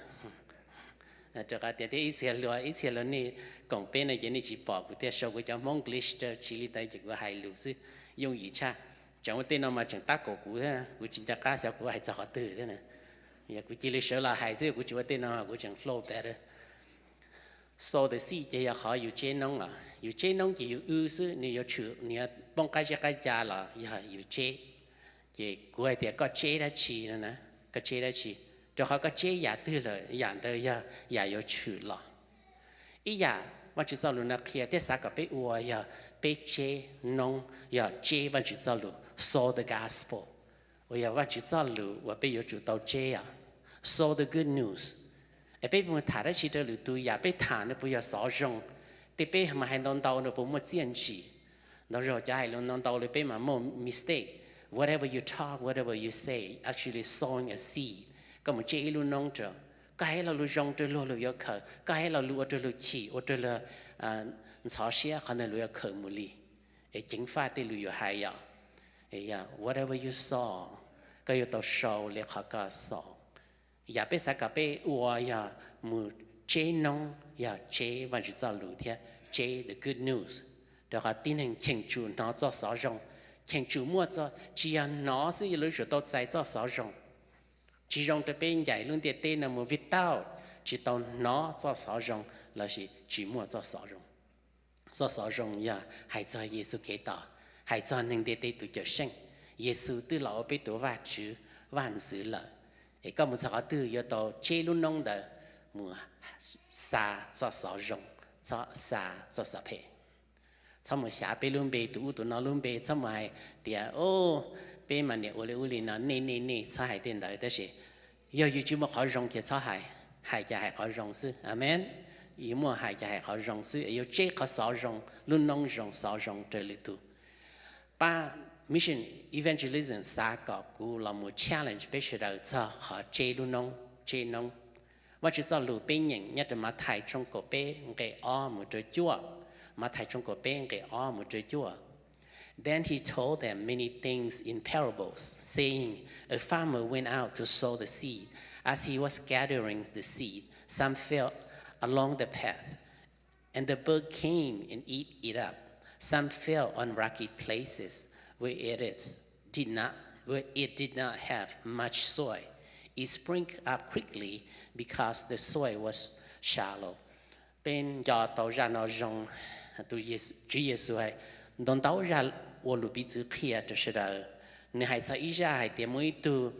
Rau qhov tias thiab ib txhia hluas, ib txhia hluas nej koom peb no ces nej tsis pom kuv thiaj sau kuv cov Hmoob English rau, tsis li ntawd ces kuv hais lus xwb, yooj yim tshaj. Tseem ua tej no mas tseem tab kaum kuv, kuv tsis nco qab xyov kuv hais txog qhov twg thiab na. Yog kuv cia li sawv los hais xwb, kuv tsis ua tej no kuv tseem flow better. Sow the seed ces yog qhov yus tseb noob os. Yus tseb noob ces yus w xwb, nws yuav tshwm, nws yuav poob qab zeb qab ca los yog yus tseb. Ces kuv hais tias koj tseb dab tsi no na, koj tseb dab tsi? Rau qhov koj tseb yam twg lawm yam ntawd yog yam yuav tshwm los. Ib yam Vajtswv txoj lus no qhia thiab xav kom peb ua yog peb tseb noob, yog tseb Vajtswv txoj lus, sow the gospel, uas yog Vajtswv txoj lus uas peb yuav tsum tau tseb os. Sow the good news. Es peb mus tham dab tsi rau lwm tus, yam peb tham no puas yog xov zoo? Tej peb mas hais ntau ntau no puas muaj txiaj ntsig? Ntau zaug cov hais lus ntau ntau li peb mas muaj mistake. Whatever you talk, whatever you say, actually sowing a seed. Koj mus tseb ib lub noob rau, koj hais lo lus zoo rau luag, luag yuav khawm, koj hais lo lus ua rau luag chim, ua rau luag ntxhov siab, qhov ntawd luag yuav khawm mus li. Es ceev faj tej lus yus hais yom. Whatever you sow, koj yuav tau sau li qhov koj xov. Yam peb xav kom peb ua yog mus tseb noob, yog tseb Vajtswv txoj lus thiab tseb the good news. Rau qhov tib neeg cheem tsum hnov txoj xov zoo, cheem tsum muaj txoj, tsis yog hnov xwb, yuav tsum tau txais txoj xov zoo. Tsis zoo rau peb ncaim lub ntiaj teb no mus without, tsis tau hnov txoj xov zoo lossis tsis muaj txoj xov zoo. Txoj xov zoo yog hais txog Yexus Khetos, hais txog neeg ntiaj teb tus Cawmseej. Yexus twb los ua peb tus Vajtswv, Vaj ntxwv lawm. Es koj mus txog qhov twg yuav tau tseb lub noob ntawd mus xa txoj xov zoo, txhob xa txoj xov phem. Txhob mus xyav peb lub npe, tus ub tus no lub npe, txhob mus hais tias, o, peb mas niam ua li ub li no, nej nej nej, txhob hais tej ntawd. Tab sis yog yus tsis muaj qhov zoo ces txhob hais, hais ces hais qhov zoo xwb. Amen. Yus muaj hais ces hais qhov zoo xwb, yuav tseb qhov xov zoo, lub noob zoo, xov zoo rau lwm tus. Pab mission evangelism xav kom kuv los mus challenge peb sawv daws txog qhov tseb lub noob, tseb noob. Vajtswv txoj lus peb nyeem nyob rau Mathais tshooj kaum peb nqe ob mus rau cuaj, Mathais tshooj kaum peb nqe ob mus rau cuaj. Then he told them many things in parables, saying, a farmer went out to sow the seed. As he was scattering the seed, some fell along the path, and the bird came and eat it up. Some fell on rocky places where it is did not, where it did not have much soil. It sprang up quickly because the soil was shallow. Peb nco tau zaj no zoo, tus Tswv Yexus hais ntau ntau zaj ua lus piv txwv qhia rau sawv daws. Nws hais txog ib zaj hais tias muaj ib tug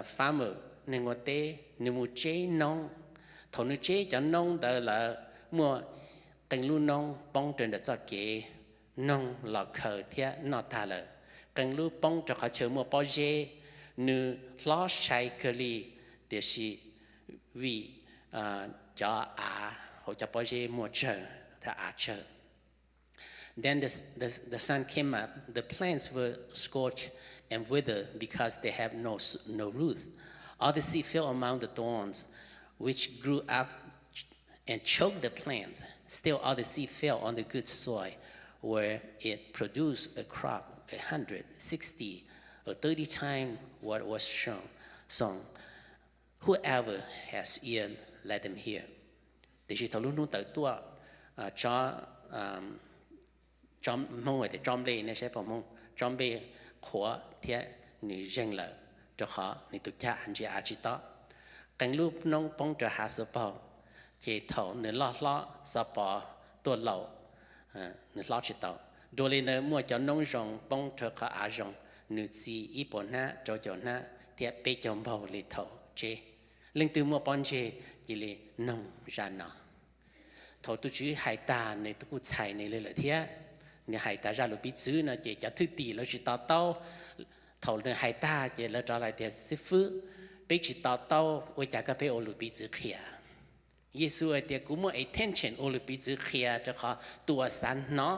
farmer, neeg ua teb, nws mus tseb noob. Thaum nws tseb cov noob ntawd lawm, muaj qee lub noob poob rau ntawm txoj kev, noog los khaws thiab noj tag lawm. Qee lub poob rau qhov chaw muaj pob zeb, nws hlob sai kawg li, tiam sis vim cov av hauv cov pob zeb muaj tsawg, thiab av tsawg. Then the, the, the sun came up, the plants were scorched and withered because they have no, no root. All the seed fell among the thorns, which grew up and choked the plants. Still, all the seed fell on the good soil, where it produced a crop a hundred, sixty, or thirty times what was shown, sown. Whoever has ear, let them hear. Tiam sis thaum lub hnub tawm tuaj, tsob, tsob Hmoob hais tias tsob nplej, nej saib pom Hmoob, tsob nplej qhuav thiab nws zeeg lawm, rau qhov nws tus caj ntsia av tsis tob. Qee lub noob poob rau hav xuv paug, ces thaum nws loj hlob, xuv paug tuaj laus, nws hlob tsis tau. Dua li ntawd muaj cov noob zoo poob rau qhov av zoo, nws txi ib puas hnab, rau caum hnab thiab peb caug npaug li thaum tseb. Leej twg muaj pob ntseg cia li noog zaj no. Thaum tus Tswv hais tag, nws kuj txhais nws li lawm thiab. Nws hais tas zaj lus piv txwv no ces cov thwj tim lawv tsis to taub. Thaum nws hais tag ces lawv rov hais tias, xib fwb, peb tsis to taub, ua cas koj pheej ua lus piv txwv qhia? Yexus hais tias, kuv muaj intention ua lus piv txwv qhia, rau qhov tus uas xav hnov,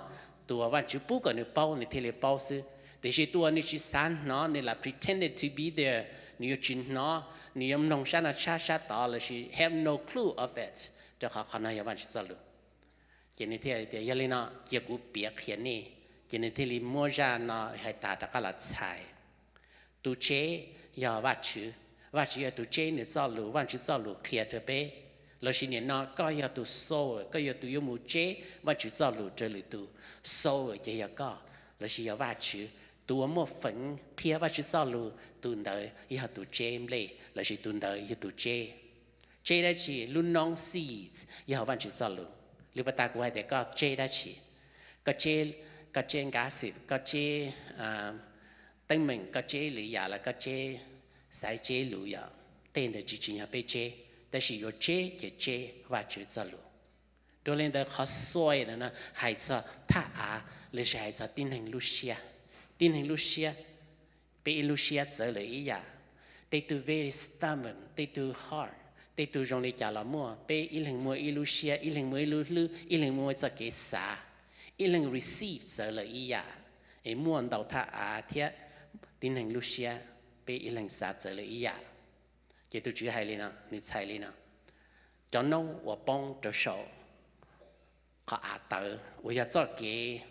tus uas Vajtswv pub kom nws paub, nws thiaj li paub xwb. Tiam sis tus uas nws tsis xav hnov, nws lam pretended to be there, nws yuav tsis hnov, nws yuav mloog sab no tshab sab tod lossis have no clue of it, rau qhov qhov no yog Vajtswv txoj lus. Ces nws thiaj tias, yog li no cia kuv piav qhia nej. Ces nws thiaj li muab zaj no hais tas rov qab los txhais. Tus tseb yog Vajtswv. Vajtswv yog tus tseb nws txoj lus, Vajtswv txoj lus qhia rau peb. Lossis nim no koj yog tus sower, koj yog tus yuav mus tseb Vajtswv txoj lus rau lwm tus. Sower ces yog koj, lossis yog Vajtswv. Tus uas muaj feem qhia Vajtswv txoj lus, tus ntawd yog tus tseb nplej, lossis tus ntawd yog tus tseb. Tseb dab tsi? Lub noob, seeds, yog Vajtswv txoj lus. Li pas tas kuv hais tias koj tseb dab tsi? Koj tseb, koj tseb gossip, koj tseb teeb meem, koj tseb lwm yam, los koj tseb, xaiv tseb lus yom. Tej ntawd tsis tsim nyog peb tseb, tab sis yuav tseb ces tseb Vajtswv txoj lus. Dua li ntawd qhov soil no hais txog thaj av, lossis hais txog tib neeg lub siab. Tib neeg lub siab, peb ib lub siab txawv lawm ib yam. Tej tug very stubborn, tej tug hard, tej tug zoo li cas los muaj. Peb ib leeg muaj ib lub siab, ib leeg muaj ib lub hlwb, ib leeg muaj txoj kev xav, ib leeg receive txawv lawm ib yam. Es muaj ntau thaj av thiab, tib neeg lub siab, peb ib leeg xav txawv lawm ib yam. Ces tus Tswv hais li no, nws txhais li no: Cov noob uas poob rau saum qhov av tawv uas yog txoj kev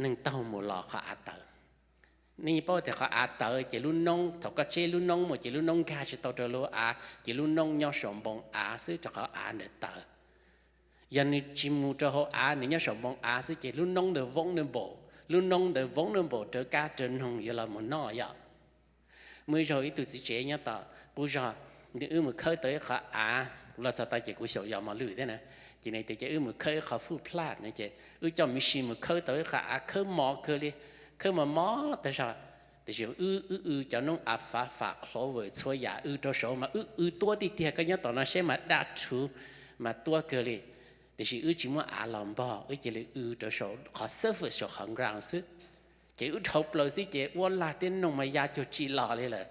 neeg taug mus los qhov av tawv. Nej paub tias qhov av tawv ces lub noob, thaum koj tseb lub noob mus ces lub noob nkag tsis tau rau lub av, ces lub noob nyob saum npoo av xwb rau qhov av ntawd tawv. Yog nws tsis mus rau hauv av, nws nyob saum npoo av xwb ces lub noob ntawd voov nws npaum, lub noob ntawd voov nws npaum rau kab rau noog yuav los mus noj yom. Muaj ib zaug ib tug txiv tsev nyob tom qub zog, nws wb mus khawb tau ib qhov av, los txog tau ces kuv xyaum yos mos lwj thiab na. Ces nws tias ces wb mus khawb ib qhov fuj plaj no ces wb coj machine mus khawb tau ib qhov av khawb mos kawg li, khawb mos mos tag zog. Tiam sis wb wb w cov noob av fav fam clover txhua yam w rau saud mas wb w tuab tiag tiag, koj nyob tom no seb mas daj rhuv mas tuab kawg li. Tiam sis wb tsis muab av los npog, wb cia li w rau saud qhov surface, saum qhov ground xwb. Ces wb dhau plaws xwb ces uab lag thiab noog mas ya cuag tsis los li lawm.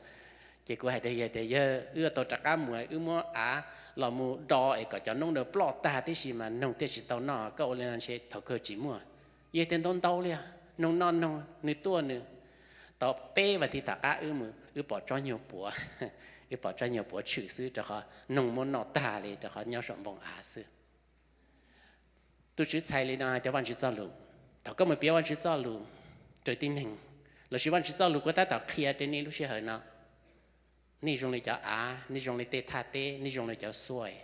Ces kuv hais tias, yog tias yawg wb tau rov qab mus, wb muab av los mus do es kom cov noob ntawd ploj tag tib si mas noog thiaj tsis tau noj, koj ua li no ntshe thaum kawg tsis muaj. Yog tias ntau ntau li, noog noj noog, nws tuaj nws. Tau peb vas thiv tom qab wb mus wb pom tsob nyuag puav, wb pom tsob nyuag puav tshwm xwb rau qhov noog muab noj tag li rau qhov nyob saum npoo av xwb. Tus Tswv txhais li no hais tias Vajtswv txoj lus, thaum koj mus piav Vajtswv txoj lus rau tib neeg, lossis Vajtswv txoj lus kuj tab tom qhia rau nej lub sij hawm no, nej zoo li cov av, nej zoo li tej thaj teb, nej zoo li cov soil.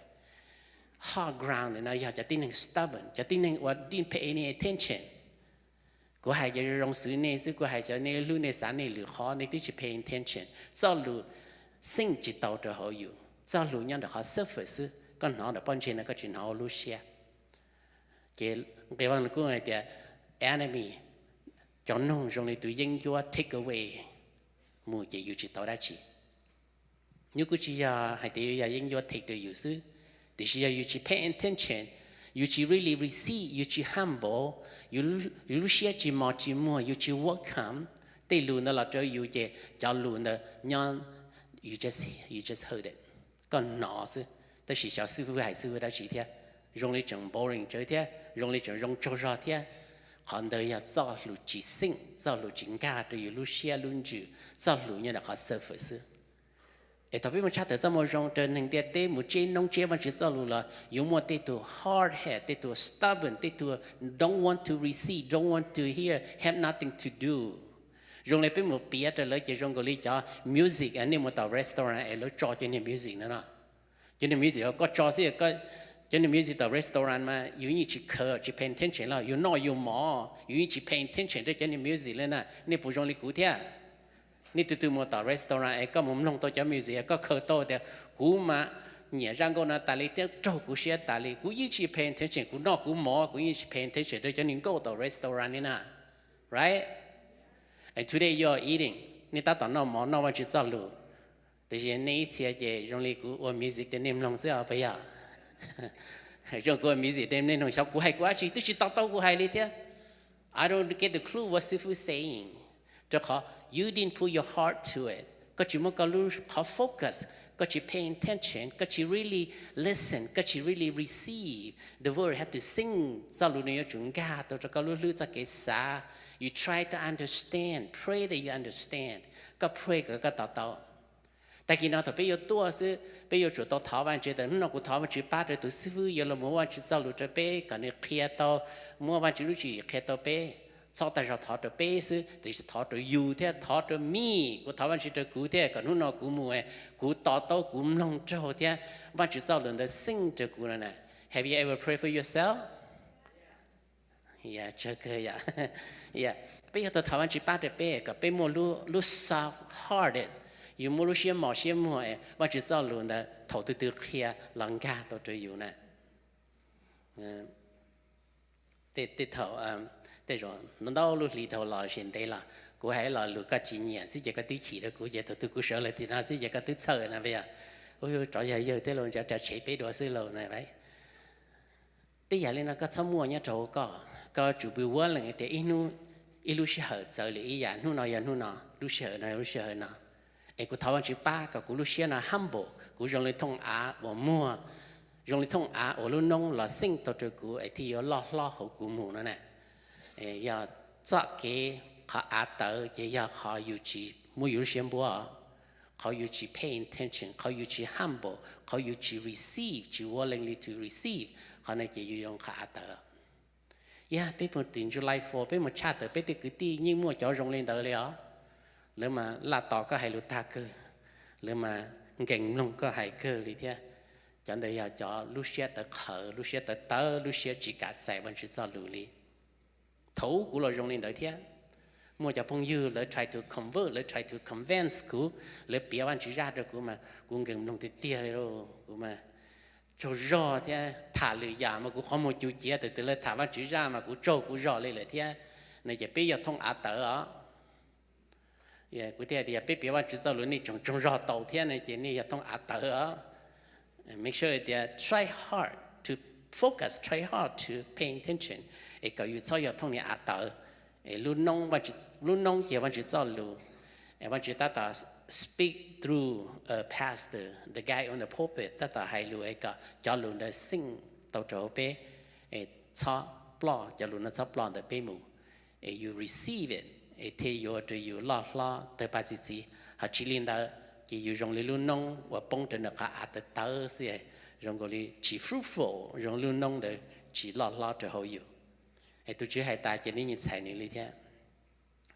Hard ground no yog cov tib neeg stubborn, cov tib neeg uas didn't pay any attention. Kuv hais cov zoo xwb nej xwb, kuv hais cov nej hlub nej xav nej lwm qhov nej twb tsis pay attention. Txoj lus sink tsis tau rau hauv yus, txoj lus nyob ntawm qhov surface xwb, koj hnov ntawm pob ntseg no koj tsis hnov hauv lub siab. Ces nqe Vaj Lug Kub hais tias enemy, cov noog zoo li tus yeeb ncuab take away mus ces yus tsis tau dab tsi. Nws kuj tsis yog hais tias yog yeeb ncuab take rau yus xwb, tiam sis yog yus tsis pay attention, yus tsis really receive, yus tsis humble, yus lub siab tsis mos tsis muag, yus tsis welcome tej lus ntawd los rau yus ces cov lus ntawd nyob, you just heard it, koj hnov xwb, tab sis xyov xib fwb hais xib fwb dab tsi thiab, zoo li tseem boring tsawv thiab zoo li tseem zoo tsaug zog thiab. Qhov ntawd yog txoj lus tsis sink, txoj lus tsis nkag rau yus lub siab lub ntsws, txoj lus nyob ntawm qhov surface xwb. Es thaum peb mus tshaj tawm txoj moo zoo rau neeg ntiaj teb mus tseb noob tseb Vajtswv txoj lus los yuav muaj tej tug hard head, tej tug stubborn, tej tug don't want to receive, don't want to hear, have nothing to do. Zoo li peb mus piav rau lawv ces zoo nkaus li cov music nej mus tom restaurant es lawv tso cov niag music no no. Cov niag music koj tso xwb, cov niag music tom restaurant mas yus yeej tsis khaws, tsis pay attention los yus noj yus mov yus yeej tsis pay attention rau cov niag music li na. Nej puas zoo li kuv thiab? Nej tus twg mus tom restaurant es koj mus mloog tau cov music koj khaws tau tias kuv mas nyiam zaj nkauj no tas li thiab raug kuv siab tas li, kuv yeej tsis pay attention, kuv noj kuv mov kuv yeej tsis pay attention rau cov niag nkauj tom restaurant li na. Right? And today you are eating, nej tab tom noj mov noj Vajtswv txoj lus, tiam sis nej ib txhia ces zoo li kuv ua music rau nej mloog xwb os puas yog? Zoo kuv ua music rau nej mloog, xyov kuv hais kuv dab tsi twb tsis to taub kuv hais li thiab. I don't get the clue what xib fwb saying. Rau qhov you didn't put your heart to it, koj tsis muab koj lub qhov focus, koj tsis pay attention, koj tsis really listen, koj tsis really receive the word, have to sink, txoj lus nws yuav tsum nkag tau rau koj lub hlwb txoj kev xav. You try to understand, pray that you understand, koj pray kom koj to taub. Tag kis no thaum peb yuav tuaj xwb peb yuav tsum tau thov Vajtswv tias hnub no kuv thov Vajtswv pab rau tus xib fwb yuav los muab Vajtswv txoj lus rau peb kom nws qhia tau, muab Vajtswv lub tswv yim qhia tau peb. Txhob tag zog thov rau peb xwb, tiam sis thov rau yus thiab, thov rau me. Kuv thov Vajtswv rau kuv thiab, kom hnub no kuv mus, kuv to taub, kuv mloog raug thiab Vajtswv txoj lus ntawd xeej rau kuv no na. Have you ever prayed for yourself? Tsawg kawg yom. Peb yuav tau thov Vajtswv pab rau peb kom peb muaj lub soft hearted, yus muaj lub siab mos siab muag, Vajtswv txoj lus ntawd thaum twg twg qhia los nkag tau rau yus na. Tej thaum, tej zaum ntau ntau lub hlis dhau los sis ntev los kuv hais los lus koj tsis nyiam xwb ces koj twb chim rau kuv ces thaum twg kuv sawv los tim no xwb ces koj twb txhawj no yog, rov yog yawg thiab lauj, ntshe rau tshev peb dua xwb lauj no. Tej yam li no koj txhob muaj nyob rau hauv koj, koj tsum pw ua leej tias ib hnub, ib lub sij hawm txawv li ib yam, hnub no yog hnub no, lub sij hawm no yog lub sij hawm no. Es kuv thov Vajtswv pab kom kuv lub siab no humble, kuv zoo li thooj av uas muag, zoo li thooj av uas lub noob los xeej tau rau kuv es thiaj yuav loj hlob hauv kuv mus no na. Yog txoj kev qhov av tawv ces yog qhov yus tsis muab yus lub siab npuab, qhov yus tsis pay attention, qhov yus tsis humble, qhov yus tsis receive, tsis willing to receive, qhov no ces yus zoo qhov av tawv. Yog peb mus tim July Fourth, peb mus tshaj tawm peb tej kwv tij yeej muaj cov zoo li ntawd li os. Lawv mas laj tos koj hais lus tag kawg, lawv mas nkees mloog koj hais kawg li thiab. Cov ntawd yog cov lub siab tawv qhawv, lub siab tawv tawv, lub siab tsis kam txais Vajtswv txoj lus li. Thaum ub kuv los zoo li ntawd thiab. Muaj cov phooj ywg lawv try to convert, lawv try to convince kuv, lawv piav Vajtswv zaj rau kuv mas kuv nkees mloog tiag tiag li lauj. Kuv mas tsaug zog thiab, tham lwm yam mas kuv qhov muag cus ciav, tus twg lawv tham Vajtswv zaj mas kuv tsaug kuv zog li lawm thiab. No ces peb yog thooj av tawv os. Kuv thiaj tias peb piav Vajtswv txoj lus nej tsoom tsaug zog tau thiab no ces nej yog thooj av tawv os. Make sure tias try hard to focus, try hard to pay attention, es kom yus txhob yog thooj niag av tawv. Es lub noob ces Vajtswv txoj lus, es Vajtswv tab tom speak through a pastor, the guy on the pulpit, tab tom hais lus es kom cov lus ntawd xeej tau rau hauv peb, es txhob ploj, cov lus no txhob ploj ntawm peb mus, es yus receive it, es thiaj yuav ua rau yus loj hlob tawg paj txi txiv. Ho tsis li ntawd ces yus zoo li lub noob uas poob rau nram qhov av tawv tawv xwb, zoo nkaus li tsis fruitful, zoo lub noob ntawd tsis loj hlob rau hauv yus. Es tus Tswv hais tas ces nws yeej txhais nws li thiab.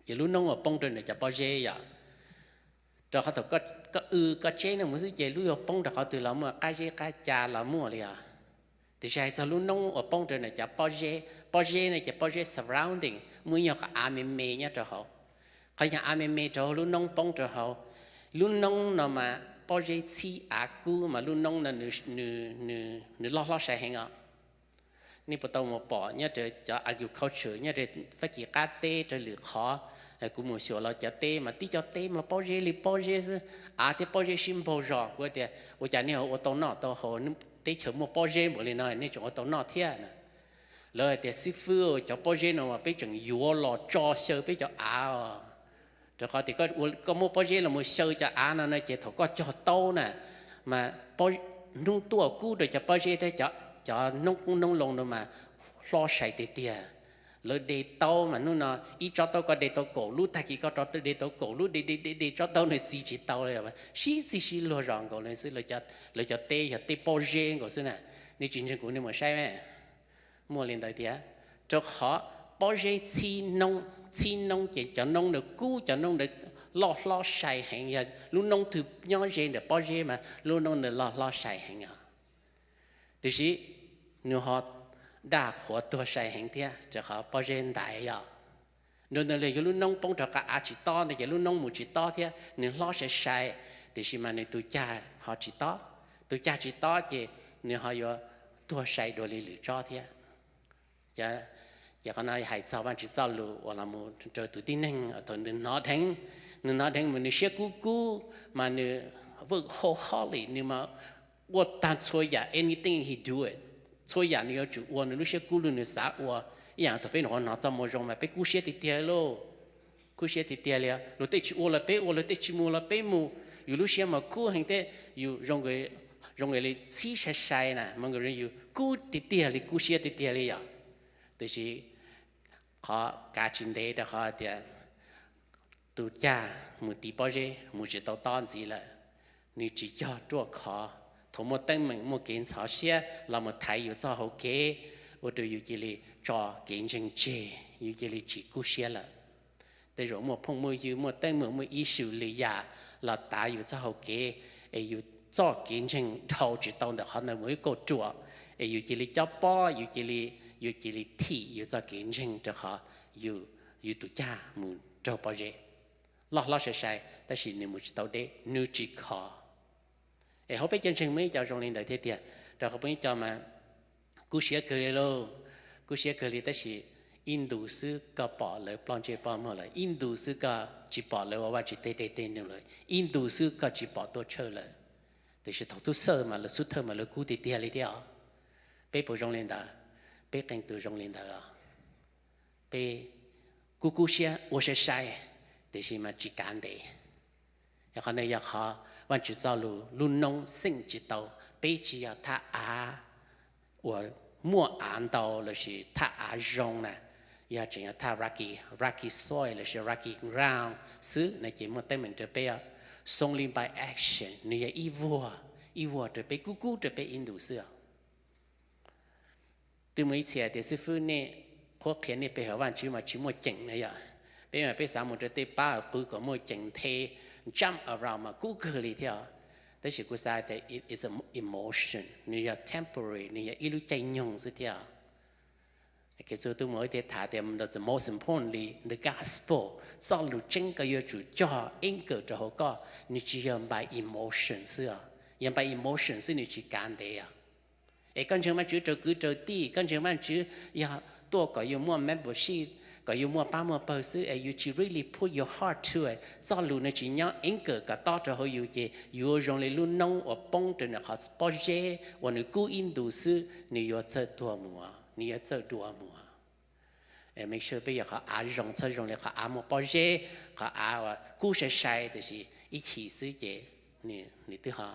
Ces lub noob uas poob rau nram cov pob zeb yom, rau qhov thaum koj w koj tseb no mus xwb ces lub yuav poob rau qhov twg los muaj, qab zeb qab ca los muaj li os. Tiam sis hais txog lub noob uas poob rau nram cov pob zeb, pob zeb no ces pob zeb surrounding, muaj ib nyuag qhov av me me nyob rau hauv. Qhov nyuag av me me rau hauv lub noob poob rau hauv. Lub noob no mas pob zeb txhib av kub mas lub noob no nws loj hlob sai heev os. Nej puas tau mus pom nyob rau cov agriculture nyob rau Fab Kis qab teb rau lwm qhov, kuv mus xyuas los cov teb mas tib cov teb mas pob zeb li pob zeb xwb, av thiab pob zeb sib npaug zos. Kuv tias ua cas nej ho ua tau noj tau haus, teb chaws muaj pob zeb npaum li no nej tseem ua tau noj thiab na? Lawv hais tias xib fwb, cov pob zeb no mas peb tseem yuav los tso xyaw peb cov av os. Rau qhov tias koj muab pob zeb los mus xyaw cov av no no ces thaum koj cog taub na, mas hnub tuaj kub rau cov pob zeb thiab cov noob qoob noob loo no mas hlob sai tiag tiag. Lawv de taub mas hnub no ib tsob taub koj de tau kaum lub, tag kis koj rov de tau kaum lub, de de de de tsob taub no txi tsis tau li, sib txig sib luag zos nkaus li xwb. Lawv cov teb yog teb pob zeb nkaus xwb na. Nej tsis ntseeg kuv nej mus saib, muaj li ntawd tiag. Rau qhov pob zeb txhib noob, txhib noob ces cov noob ntawd kub, cov noob ntawd loj hlob sai heev. Yog lub noob twg nyob ze ntawm pob zeb mas lub noob ntawd loj hlob sai heev os. Tiam sis nws ho daj qhuav tuag sai heev thiab, rau qhov pob zeb ntaiv yom. Nrog ntawd los yog lub noob poob rau qhov av tsis tob no ces lub noob mus tsis tob thiab, nws hlob sai sai, tiam sis mas nws tus cag ho tsis tob. Tus cag tsis tob ces nws ho yuav tuag sai dua li lwm tsob thiab. Ces qhov no hais txog Vajtswv txoj lus uas los mus rau tus tib neeg thaum nws hnov dheev, nws hnov dheev mas nws siab kub kub, mas nws workaholic, nws mas ua tag txhua yam, anything he do it, txhua yam nws yuav tsum ua, nws lub siab kub lug nws xav ua. Ib yam thaum peb nyuam qhuav hnov txoj moo zoo mas peb kub siab tiag tiag lauj. Kub siab tiag tiag li, luag tej tsis ua los peb ua, luag tej tsis mus los peb mus. Yus lub siab mas kub heev thiab, yus zoo nkaus li txhib sai sai na, mas nkaus li yus kub tiag tiag li, kub siab tiag tiag li yom. Tiam sis qhov kav tsis ntev rau qhov tias tus cag mus tiv pob zeb mus tsis tau tob ntxiv lawm. Nws tsis cog ruaj khov, thaum muaj teeb meem muaj kev ntxhov siab los mus thaiv yus txoj hau kev, ua rau yus cia li tso kev ntseeg tseg, yus cia li tsis kub siab lawm. Tej zaum muaj phooj muaj ywg, muaj teeb meem, muaj issue li yam los tav yus txoj hau kev, es yus txoj kev ntseeg dhau tsis tau ntawm qhov ntawd mus ib kauj ruam, es yus cia li cob pob, yus cia li, yus cia li thim yus txoj kev ntseeg rau qhov yus, yus tus caj mus raug pob zeb. Loj hlob sai sai tab sis nws mus tsis tau deb, nws tsis khov. Es hauv peb cov ntseeg muaj ib co zoo li ntawd thiab tiag, rau qhov peb ib co mas kub siab kawg li lauj, kub siab kawg li tab sis ib ntus xwb koj pom lawv ploj ntsej ploj muag lawm, ib ntus xwb koj tsis pom lawv ua Vajtswv tej dej tej num lawm, ib ntus xwb koj tsis pom tuaj tshawj lawm. Tiam sis thaum tub xawj mas lawv xub thawj mas lawv kub tiag tiag li thiab os. Peb puas zoo li ntawd? Peb qee tus zoo li ntawd os. Peb kub kub siab ua sai sai, tiam sis mas tsis kav ntev. Qhov no yog qhov Vajtswv txoj lus lub noob xeem tsis tau. Peb tsis yog thaj av uas muaj av ntau lossis thaj av zoo na, yog tseem yog thaj rocky, rocky soil lossis rocky ground xwb no ces muaj teeb meem rau peb. It's only by action, nws yog ib vuag, ib vuag rau peb, kub kub rau peb ib ntus xwb. Twb muaj ib txhia tias, xib fwb, nej qhuab qhia nej pe hawm Vajtswv mas tsis muaj ceem na yom. Peb mas peb xav mus rau tej pab qw kom muaj ceem nthe, jump around mas kub kawg li thiab. Tab sis kuv xav tias it's emotion, nws yog temporary, nws yog ib lub caij nyoog xwb thiab. Kev txhua tus muaj ib thiab tham tias the most importantly the gospel, txoj lus tseeb koj yuav tsum cog anchor rau hauv koj, nws tsis yog by emotion xwb os. Yog by emotion xwb nws tsis kav ntev os. Es koj ntseeg Vajtswv raws kwv raws tij, koj ntseeg Vajtswv yog tuaj kom yus muaj membership, kom yus muaj pab muaj pawg xwb es yus tsis really put your heart to it, txoj lus nws tsis nyob anchor kom tob rau hauv yus ces yuav zoo li lub noob uas poob rau nws qhov pob zeb uas nws kub ib ntus xwb nws yuav txawj tuag mus, nws yuav txawj dua mus. Make sure peb yog qhov av zoo, txhob zoo li qhov av muaj pob zeb, qhov av uas kub sai sai tiam sis ib chim xwb ces nws twb ho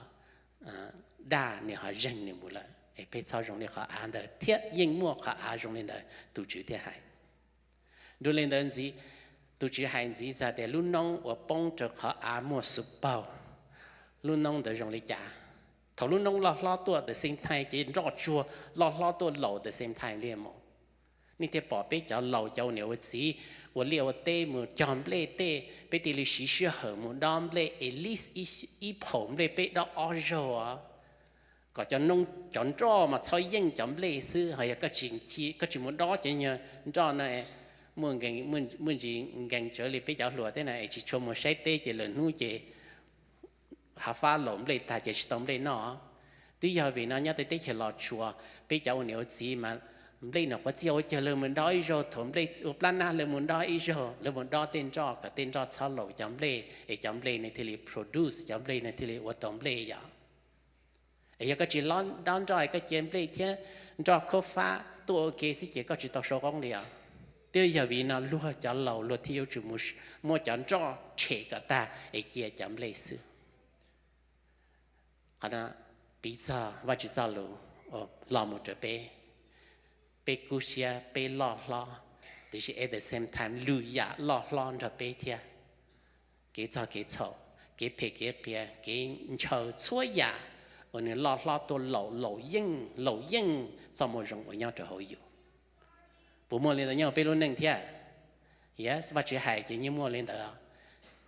daj, nws ho zeeg nws mus lawm. Es peb txhob zoo li qhov av ntawd thiab yeej muaj qhov av zoo li ntawd tus Tswv thiaj hais. Dua li ntawd ntxiv, tus Tswv hais ntxiv txog tias lub noob uas poob rau qhov av muaj xuv paug, lub noob ntawd zoo li cas? Thaum lub noob loj hlob tuaj the same time ces nroj tsuag loj hlob tuaj laus the same time li mus. Nej thiaj pom peb cov laus cov ua niam ua txiv ua liaj ua teb mus cog nplej tej, peb thiaj li siv sij hawm mus dob nplej at least ib phaum nplej peb dob ob zaug os, kom cov nroj mas txhob yeej cov nplej xwb. Ho yog koj tsis mus dob cov nroj no, muaj ntsis nkees tsawv li peb cov hluas thiab na, es tsis tshua mus saib teb ces lwm hnub ces hav fab laus nplej tag ces tsis tau nplej noj. Twb yog vim no nyob tej teb chaws Los Tsuas peb cov ua niam ua txiv mas nplej no quav txiaj ua cas lawv mus dob ib zaug, thaum nplej ua plab nab lawv mus dob ib zaug, lawv mus dob tej nroj kom tej nroj txhob laus cov nplej es cov nplej no thiaj li produce, cov nplej no thiaj li ua tau nplej yom. Es yog koj tsis dob nroj, koj cia nplej thiab nroj khaub fab tuaj ua ke xwb ces koj tsis tau sau qoob li os. Twb yog vim no luag cov laus luag thiaj yuav tsum mus muab cov nroj tshem kom tag es cia cov nplej xwb. Qhov no piv txog Vajtswv txoj lus los mus rau peb. Peb kub siab, peb loj hlob, tiam sis at the same time lwm yam loj hlob nrog peb thiab. Kev txog kev txhaum, kev phem kev qias, kev ntshaw, txhua yam uas nws loj hlob tuaj laus, laus yeej, laus yeej txoj moo zoo uas nyob rau hauv yus. Puas muaj li ntawd nyob hauv peb lub neej thiab? Yes, Vajtswv hais ces yeej muaj li ntawd.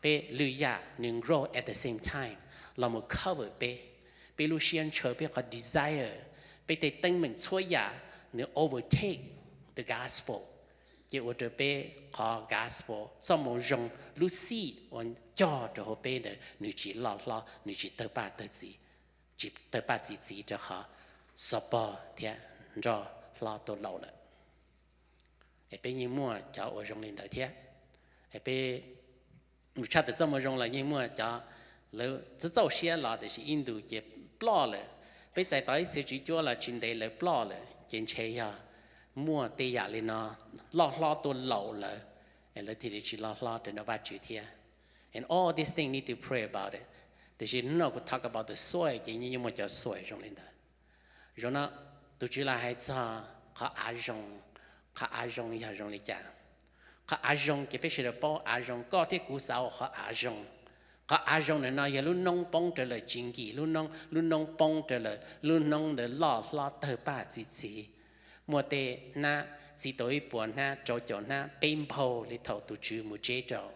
Peb lwm yam nws grow at the same time los mus cover peb. Peb lub siab ntshaw, peb qhov desire, peb tej teeb meem txhua yam nws overtake the gospel, ces ua rau peb qhov gospel, txoj moo zoo, lub seed uas cog rau hauv peb ntawd nws tsis loj hlob, nws tsis tawg paj tawg txi, tsis tawg paj txi txiv rau qhov xuv paug thiab nroj hlob tuaj laus lawm. Es peb yeej muaj cov uas zoo li ntawd thiab. Es peb mus tshaj tawm txoj moo zoo los yeej muaj cov lawv txawj txauj siab los tiam sis ib ntus ces ploj lawm. Peb txais tau ib txhia tswv cuab los tsis ntev lawv ploj lawm, ces ntshe yog muaj tej yam li no loj hlob tuaj laus lawv, es lawv thiaj li tsis loj hlob rau nram Vajtswv thiab. And all these things need to pray about it. Tiam sis hnub no kuv talk about the soil ces yeej muaj cov soil zoo li ntawd. Zaum no tus Tswv los hais txog qhov av zoo. Qhov av zoo yog zoo li cas? Qhov av zoo ces peb sawv daws paub av zoo, koj thiab kuv xav ua qhov av zoo. Qhov av zoo ntawm no yog lub noob poob rau lawm tsis nkim lub noob, lub noob poob rau lawm, lub noob ntawd loj hlob tawg paj txi txiv. muaj tej hnab txi tau ib puas hnab, rau caum hnab, peb npaug li thaum tus Tswv mus tseb rau.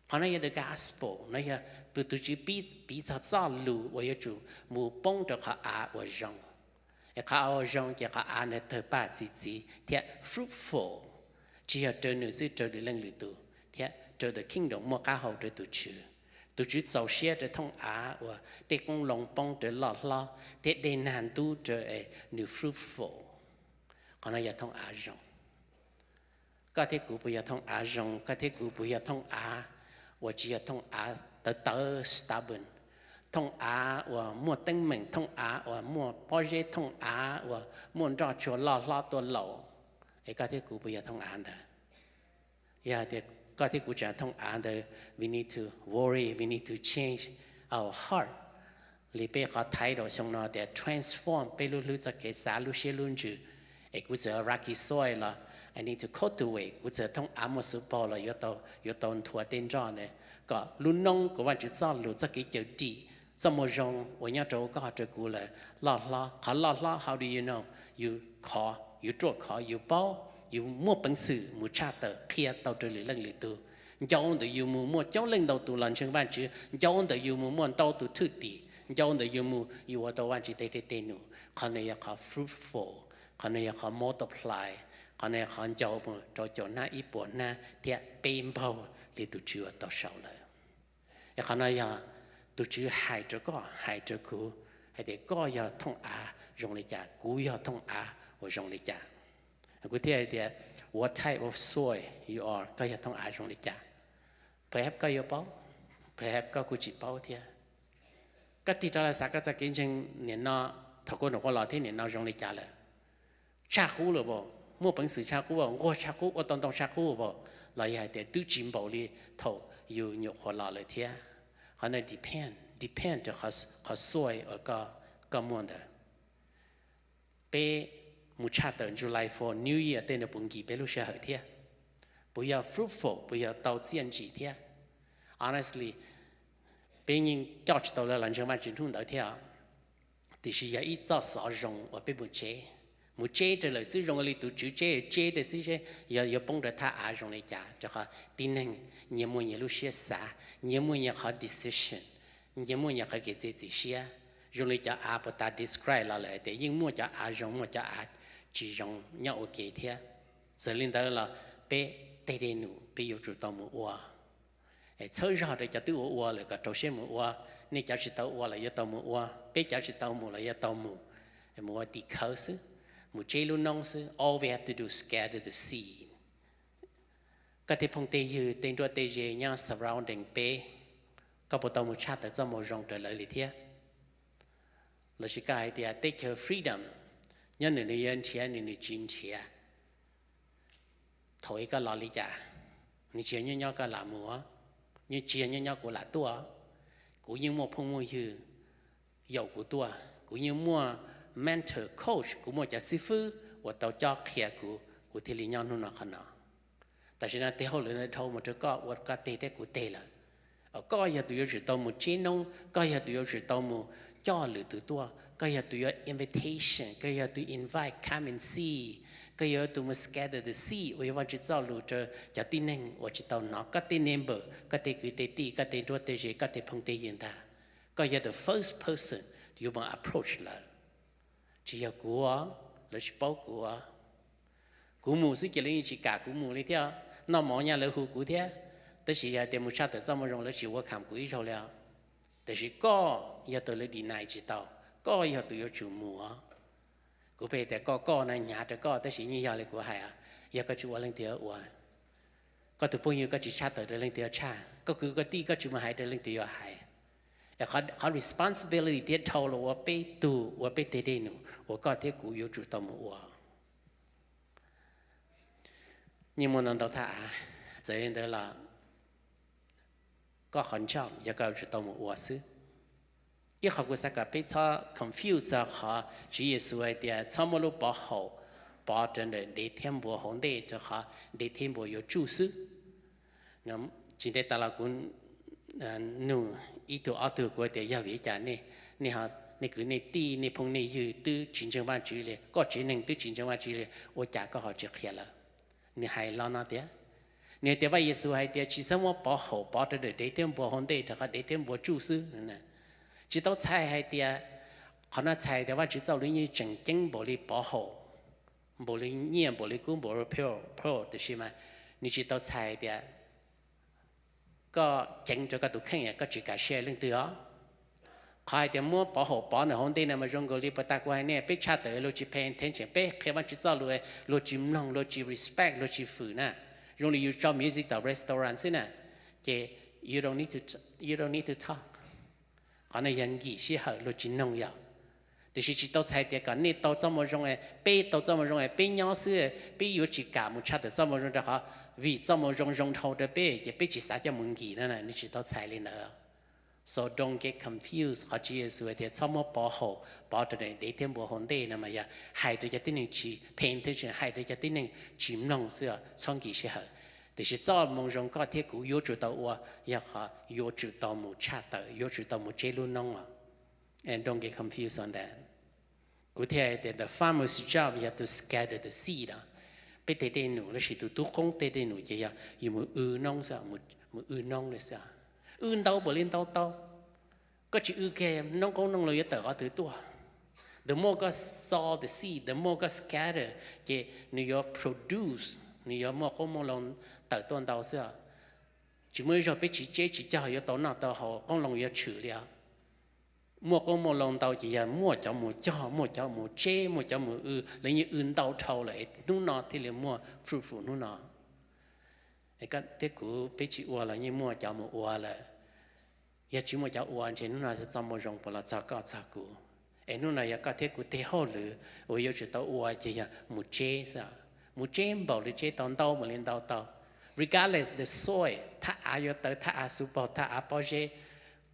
Qhov no yog the gospel, no yog tus Tswv piv txog txoj lus uas yuav tsum mus poob rau qhov av uas zoo. Es qhov av uas zoo ces qhov av ntawd tawg paj txi txiv thiab fruitful, tsis yog raws nws xwb, raws lwm leej lwm tus thiab raws the kingdom, muaj qab hau rau tus Tswv. Tus Tswv txaus siab rau thooj av uas tej qoob loo poob rau loj hlob thiab dej nag ntub rau, nws fruitful. Qhov no yog thooj av zoo. Koj thiab kuv puas yog thooj av zoo? Koj thiab kuv puas yog thooj av uas tsis yog thooj av tawv tawv, stubborn, thooj av uas muaj teeb meem, thooj av uas muaj pob zeb, thooj av uas muaj nroj tsuag loj hlob tuaj laus? Es koj thiab kuv puas yog thooj av ntawd? Yog tias koj thiab kuv tseem thooj av ntawd, we need to worry, we need to change our heart. Li peb qhov title xyoo no tias transform peb lub hlwb, txoj kev xav, lub siab lub ntsws. Es kuv txawm rakisoy los I need to cultivate, kuv txawm thooj av muaj xuv paug los yuav tau nthuav tej nroj ntawd kom lub noob kuv, Vajtswv txoj lus, txoj kev cawm dim, txoj moo zoo uas nyob rau koj rau kuv lawm loj hlob. Qhov loj hlob, how do you know? Yus khov, yus ruaj khov, yus paub, yus muaj peev xwm mus tshaj tawm qhia tau rau lwm leej lwm tug. Ncau ntawm yus mus muaj coob leej ntau tus los ntseeg Vajtswv, ncau ntawm yus mus muaj ntau tus thwj tim, ncau ntawm yus mus yus ua tau Vajtswv tej dej tej num. Qhov no yog qhov fruitful, qhov no yog qhov multiply, qhov no yog qhov ncau mus rau caum hnab, ib puas hnab thiab peb npaug li tus Tswv uas tau sau lawm. Es qhov no yog tus Tswv hais rau koj, hais rau kuv hais tias koj yog thooj av zoo li cas, kuv yog thooj av uas zoo li cas. Kuv thiaj hais tias, what type of soil you are? Koj yog thooj av zoo li cas? Perhaps koj yuav paub, perhaps koj kuj tsis paub thiab. Koj tig rov los xav koj txoj kev ntseeg nim no, thaum koj nyuam qhuav los thiab nim no zoo li cas lawm? Tshaj qub lawm as, muaj peev xwm tshaj qub, nquag tshaj qub, ua tau ntau tshaj qub as, los yog hais tias twb tsis npaum li thaum yus nyuam qhuav los lawm thiab. Qhov no depend, depend rau qhov soil uas koj muaj ntawd. Peb mus tshaj tawm July Fourth, New Year tej no puas nkim peb lub sij hawm thiab? Puas yog fruitful, puas yog tau txiaj ntsig thiab? Honestly, peb yeej coj tsis tau lawv los ntseeg Vajtswv hnub ntawd thiab. Tiam sis yog ib txoj xov zoo uas peb mus tseb, mus tseb rau lawm xwb, zoo li tus Tswv tseb, tseb rau xwb seb yog yuav poob rau thaj av zoo li cas. Rau qhov tib neeg nyias muaj nyias lub siab xav, nyias muaj nyias qhov decision, nyias muaj nyias qhov kev txiav txim siab. Zoo li cov av puag ta describe los lawm tias yeej muaj cov av zoo, muaj cov av tsis zoo nyob ua ke thiab. Txawm li ntawd los peb tej dej num peb yuav tsum tau mus ua. Txhawb zog rau cov twb ua ua lawm kom rau siab mus ua. Nej cov tsis tau ua los yuav tau mus ua, peb cov tsis tau mus los yuav tau mus. Mus ua tim khawv xwb, mus tseb lub noob xwb. All we have to do is scatter the seed. Koj tej phooj tej ywg, tej nruab tej ze nyob surrounding peb, koj puas tau mus tshaj tawm txoj moo zoo rau lawv li thiab? Lossis koj hais tias teb chaws freedom, nyob nws nws yuav nrhiav nws nws tsis nrhiav. Thaum ub koj los li cas? Nws tsis yog nyob nyob koj lam mus, nws tsis yog nyob nyob kuv lam tuaj. Kuv yeej muaj phooj muaj ywg yaum kuv tuaj, kuv yeej muaj mentor, coach, kuv muaj cov xib fwb uas tau cob qhia kuv, kuv thiaj li nyob hnub no qhov no. Tam sim no tej hauj lwm no dhau mus rau koj ua koj teg thiab kuv teg lawm. Koj yog tus yuav tsum tau mus tseb noob, koj yog tus yuav tsum tau mus coj lwm tus tuaj, koj yog tus yuav invitation, koj yog tus invite, come and see, koj yog tus mus scatter the seed uas yog Vajtswv txoj lus rau cov tib neeg uas tsis tau hnov, koj tej neighbor, koj tej kwv tej tij, koj tej nruab tej ze, koj tej phooj tej ywg ntag. Koj yog the first person yuav mus approach lawv. Tsis yog kuv, lawv tsis paub kuv. Kuv mus xwb ces lawv yeej tsis kam kuv mus li thiab, noj mov nyaj lawv hu kuv thiab. Tab sis yog tias mus tshaj tawm txoj moo zoo lawv tsis welcome kuv ib zaug li os. Tiam sis koj yog tus lawv deny tsis tau, koj yog tus yuav tsum mus. Kuv pheej tias koj koj no hnyav rau koj, tab sis yeej yog li kuv hais, yog koj tsis ua leej twg yuav ua. Koj tus phooj ywg koj tsis tshaj tawm rau leej twg yuav tshaj, koj kwv koj tij koj tsis mus hais rau leej twg yuav hais. Qhov responsibility thiab dhau los ua peb tug, ua peb teg dej num uas koj thiab kuv yuav tsum tau mus ua. Yeej muaj ntau ntau thaj av, txawm li ntawd los koj qhov ntsooj yog koj yuav tsum tau mus ua xwb. Ib qhov kuv xav kom peb txhob confuse txog qhov Tswv Yexus hais tias txhob muab lub pov haum pov rau ntawm dev thiab npua hauv ntej, rau qhov dev thiab npua yuav tsuj xwb. Tsis ntev tas los kuv nug ib tug ob tug, kuv tias yog vim li cas nej, nej ho nej kwv nej tij, nej phooj nej ywg twb tsis ntseeg Vajtswv li, koj tsev neeg twb tsis ntseeg Vajtswv li, ua cas koj ho tsis qhia lawv? Nws hais lo no tias, nws hais tias Vaj Yexus hais tias tsis txhob muab pov haum pov rau dev thiab npua hauv ntej, rau qhov dev thiab npua tsuj xwb. Tsis tau txhais hais tias, qhov no txhais tias Vajtswv txoj lus yeej tseem ceeb npaum li pov haum, npaum li nyiaj, npaum li kub, npaum li pearl, tiam sis mas nws tsis tau txhais tias koj ceev rau koj tus kheej, koj tsis kam share leej twg os. Qhov hais tias muab pov haum pov nws hauv ntej no mas zoo nkaus li puas tas kuv hais nej, peb tshaj tawm luag tsis pay attention, peb qhia Vajtswv txoj lus luag tsis mloog, luag tsis respect, luag tsis fwm na. Zoo li yus tso music tom restaurant xwb na, ces you don't need to talk. Qhov no yog nkim sij hawm luag tsis noog yog. Tiam sis tsis tau txhais tias kom nej tau txoj moo zoo, peb tau txoj moo zoo peb nyob xwb, peb yuav tsis kam mus tshaj tawm txoj moo zoo rau qhov vim txoj moo zoo zoo dhau rau peb ces peb tsis xav coj mus nkim no, nws tsis tau txhais li ntawd. So don't get confused. Qhov Tswv Yexus hais tias txhob muab pov haum pov rau dev thiab npua hauv ntej no mas yog hais rau cov tib neeg tsis pay attention, hais rau cov tib neeg tsis mloog xwb, txhob nkim sij hawm. Tiam sis txoj moo zoo koj thiab kuv yuav tsum tau ua yog qhov yuav tsum tau mus tshaj tawm, yuav tsum tau mus tseb lub noob os. And don't get confused on that. Kuv thiaj hais tias the farmer's job yog to scatter the seed os. Peb tej dej num los sis tus tub qoob tej dej num ces yog yus mus w noob xwb, mus w noob li xwb. W ntau npaum li ntau tau, koj tsis w kiag noob qoob noog los yuav tawm qhov twg tuaj? The more koj sow the seed, the more koj scatter, ces nws yuav produce, nws yuav muaj qoob muaj loo tawm tuaj ntau xwb. Tsis muaj ib zaug peb tsis tseb tsis cog yuav tau noj tau haus, qoob loo yuav tshwm li os. Muaj qoob muaj loo ntau ces yog muaj cov mus cog, muaj cov mus tseb, muaj cov mus w, lawv yeej w ntau dhau lawm es hnub no thiaj li muaj fruitful hnub no. Thiab kuv peb tsis ua los yeej muaj cov mus ua lawm. Yog tsis muaj cov ua ntshe hnub no txoj moo zoo puas los txog koj txog kuv? Es hnub no yog koj thiab kuv tej hauj lwm uas yuav tsum tau ua ces yog mus tseb xwb. Mus tseb npaum li tseb tau, ntau npaum li ntau tau. Regardless the soil, thaj av yuav tawv, thaj av xuv paug, thaj av pob zeb,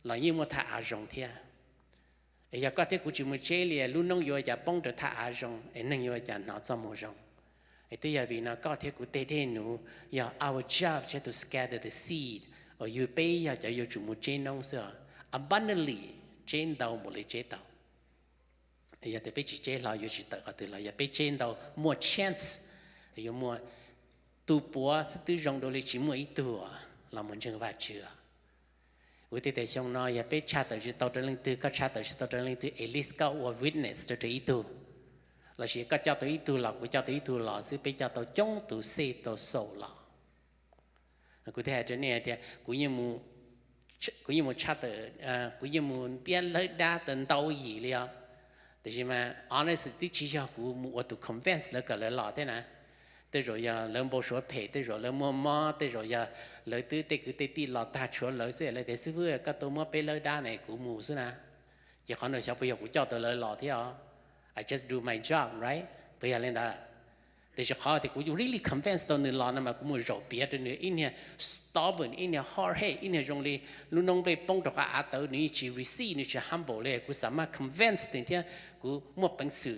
los yeej muaj thaj av zoo thiab. Es yog koj thiab kuv tsis mus tseb li, lub noob yuav ua cas poob rau thaj av zoo, es neeg yuav ua cas hnov txoj moo zoo? Es twb yog vim no koj thiab kuv tej dej num, yog our job just to scatter the seed, uas yus peb yog cov yuav tsum mus tseb noob xwb os. Abundantly, tseb ntau npaum li tseb tau. Yog tias peb tsis tseb hlo yuav tsis tawm qhov twg los, yog peb tseb ntau muaj chance, yuav muaj, tus puav xwb twb zoo dua li tsis muaj ib tug los mus ntseeg Vajtswv. Kuv thiaj tias xyoo no yog peb tshaj tawm tsis tau rau leej twg, koj tshaj tawm tsis tau rau leej twg, at least koj ua witness rau rau ib tug, los sis koj coj tau ib tug los kuv coj tau ib tug los xwb, peb coj tau coob tus xej tau xaus los. Kuv thiaj hais rau nej hais tias kuv yeej mus tshaj tawm, kuv yeej mus ntiab lawb dab tau ntau yim li os. Tiam sis mas honest twb tsis yog kuv mus ua tus convince lawv kom lawv los thiab na. Tej zaum yog lawv npau suav phem, tej zaum lawv muaj mob, tej zaum yog lawv twb tej kwv tej tij los tag tshuav lawv xwb, lawv tias xib fwb koj tuaj muab peb lawb dab ne kuv mus xwb na. Ces qhov no xyov puas yog kuv coj tau lawv los thiab os. I just do my job, right? Puas yog li ntawd? Tiam sis qhov tias kuv really convince tau nws los no mas kuv mus zaum piav rau nws ib niag stubborn, ib niag hard head, ib niag zoo li lub noob nplej poob rau qhov av tawv, nws yeej tsis receive, nws tsis humble li, kuv xav mas convince nws thiab kuv muaj peev xwm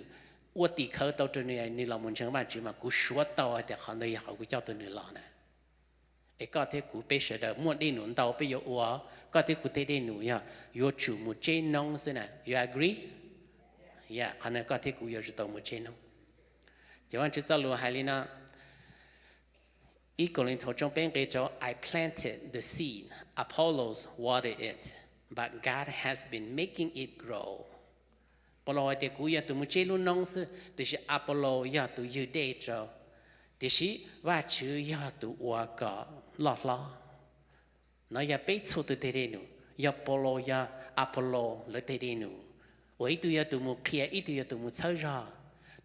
ua tim khawv tau rau nws, nws los mus ntseeg Vajtswv mas kuv suav tau hais tias qhov ntawd yog qhov kuv coj tau nws los na. Es koj thiab kuv peb sawv daws muaj dej num ntau peb yuav ua, koj thiab kuv tej dej num yog yuav tsum mus tseb noob xwb na. You agree? Yog, qhov no koj thiab kuv yuav tsum tau mus tseb noob. Ces Vajtswv txoj lus hais li no, ib Kauleethaus tshooj peb nqe rau, I planted the seed, Apollos watered it, but God has been making it grow. Paulus hais tias kuv yog tus mus tseb lub noob xwb, tiam sis Apollos yog tus ywg dej rau, tiam sis Vajtswv yog tus ua kom loj hlob. No yog peb txhua tus tej dej num, yog Paulus yog Apollos lawv tej dej num, uas ib tug yog tus mus qhia, ib tug yog tus mus txhawb zog.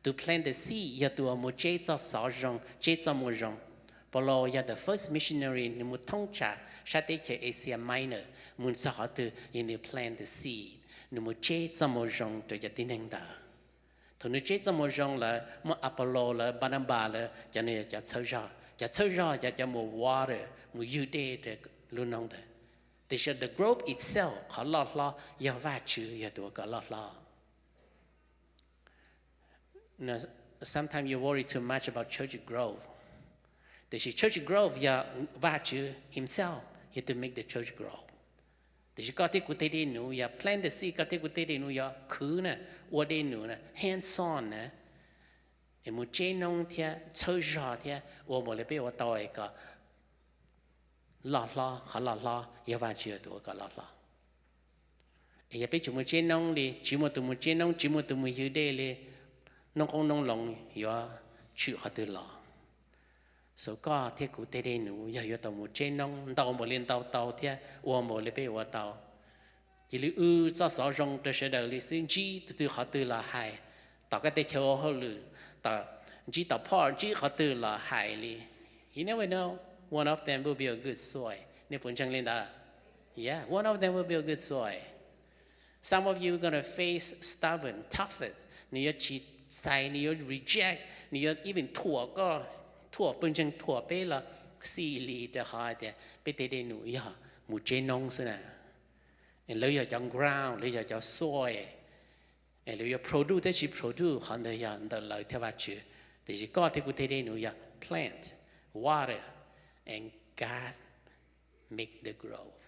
Tus plant the seed yog tus uas mus tseb txoj xov zoo, tseb txoj moo zoo. Paulus yog the first missionary, nws mus thoob tsam sab teb chaws Asia Minor, mus txog qhov twg yog nws plant the seed, nws mus tseb txoj moo zoo rau cov tib neeg ntawd. Thaum nws tseb txoj moo zoo lawm, muaj Apollos lawm, Barnabas lawm, cov no yog cov txhawb zog. Cov txhawb zog yog cov mus water, mus ywg dej rau lub noob ntawd. Tiam sis the growth itself, qhov loj hlob, yog Vajtswv yog tus ua kom loj hlob. Sometimes you worry too much about church growth. Tiam sis church growth yog Vajtswv himself yog to make the church grow. Tiam sis koj thiab kuv tej dej num yog plant the seed, koj thiab kuv tej dej num yog khwv na, ua dej num na, hands on na, es mus tseb noob thiab txhawb zog thiab ua mus li peb ua tau es kom loj hlob, qhov loj hlob yog Vajtswv tus ua kom loj hlob. Es yog peb tsis mus tseb noob li, tsis muaj tus mus tseb noob, tsis muaj tus mus ywg dej li, noob qoob noob loo yuav tshwm qhov twg los? So koj thiab kuv tej dej num yog yuav tau mus tseb noob ntau npaum li ntau tau thiab ua npaum li peb ua tau. Cia li wb txoj xov zoo rau sawv daws li xwb, ntsib tus twg qhov twg los hais, tom koj tej chaw ua hauj lwm, tom, ntsib tom phoj, ntsib qhov twg los hais li. You never know, one of them will be a good soil. Nej puas ntseeg li ntawd? Yeah, one of them will be a good soil. Some of you are gonna face stubborn, tough. Nws yuav tsis txais, nws yuav reject, nws yuav even thuam koj, thuam pawg ntseeg, thuam peb los xij li, rau qhov hais tias peb tej dej num yog mus tseb noob xwb na. Lawv yog cov ground, lawv yog cov soil, lawv yuav produce thiab tsis produce, qhov ntawd yog ntawm lawv thiab Vajtswv. Tiam sis koj thiab kuv tej dej num yog plant, water, and God make the growth.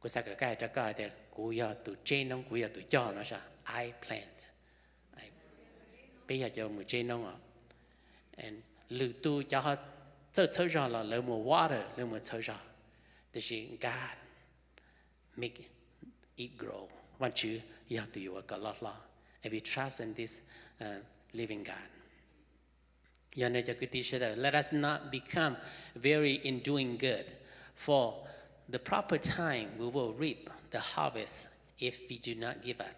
Kuv xav kom koj hais rau koj hais tias, kuv yog tus tseb noob, kuv yog tus cog no, I plant. Peb yog cov mus tseb noob os. Lwm tus cov txawj txhawb zog los lawv mus water, lawv mus txhawb zog. Tiam sis God make it grow. Vajtswv yog tus yuav ua kom loj hlob. And we trust in this living God. Yog no cov kwv tij sawv daws, let us not become weary in doing good, for the proper time we will reap the harvest if we do not give up.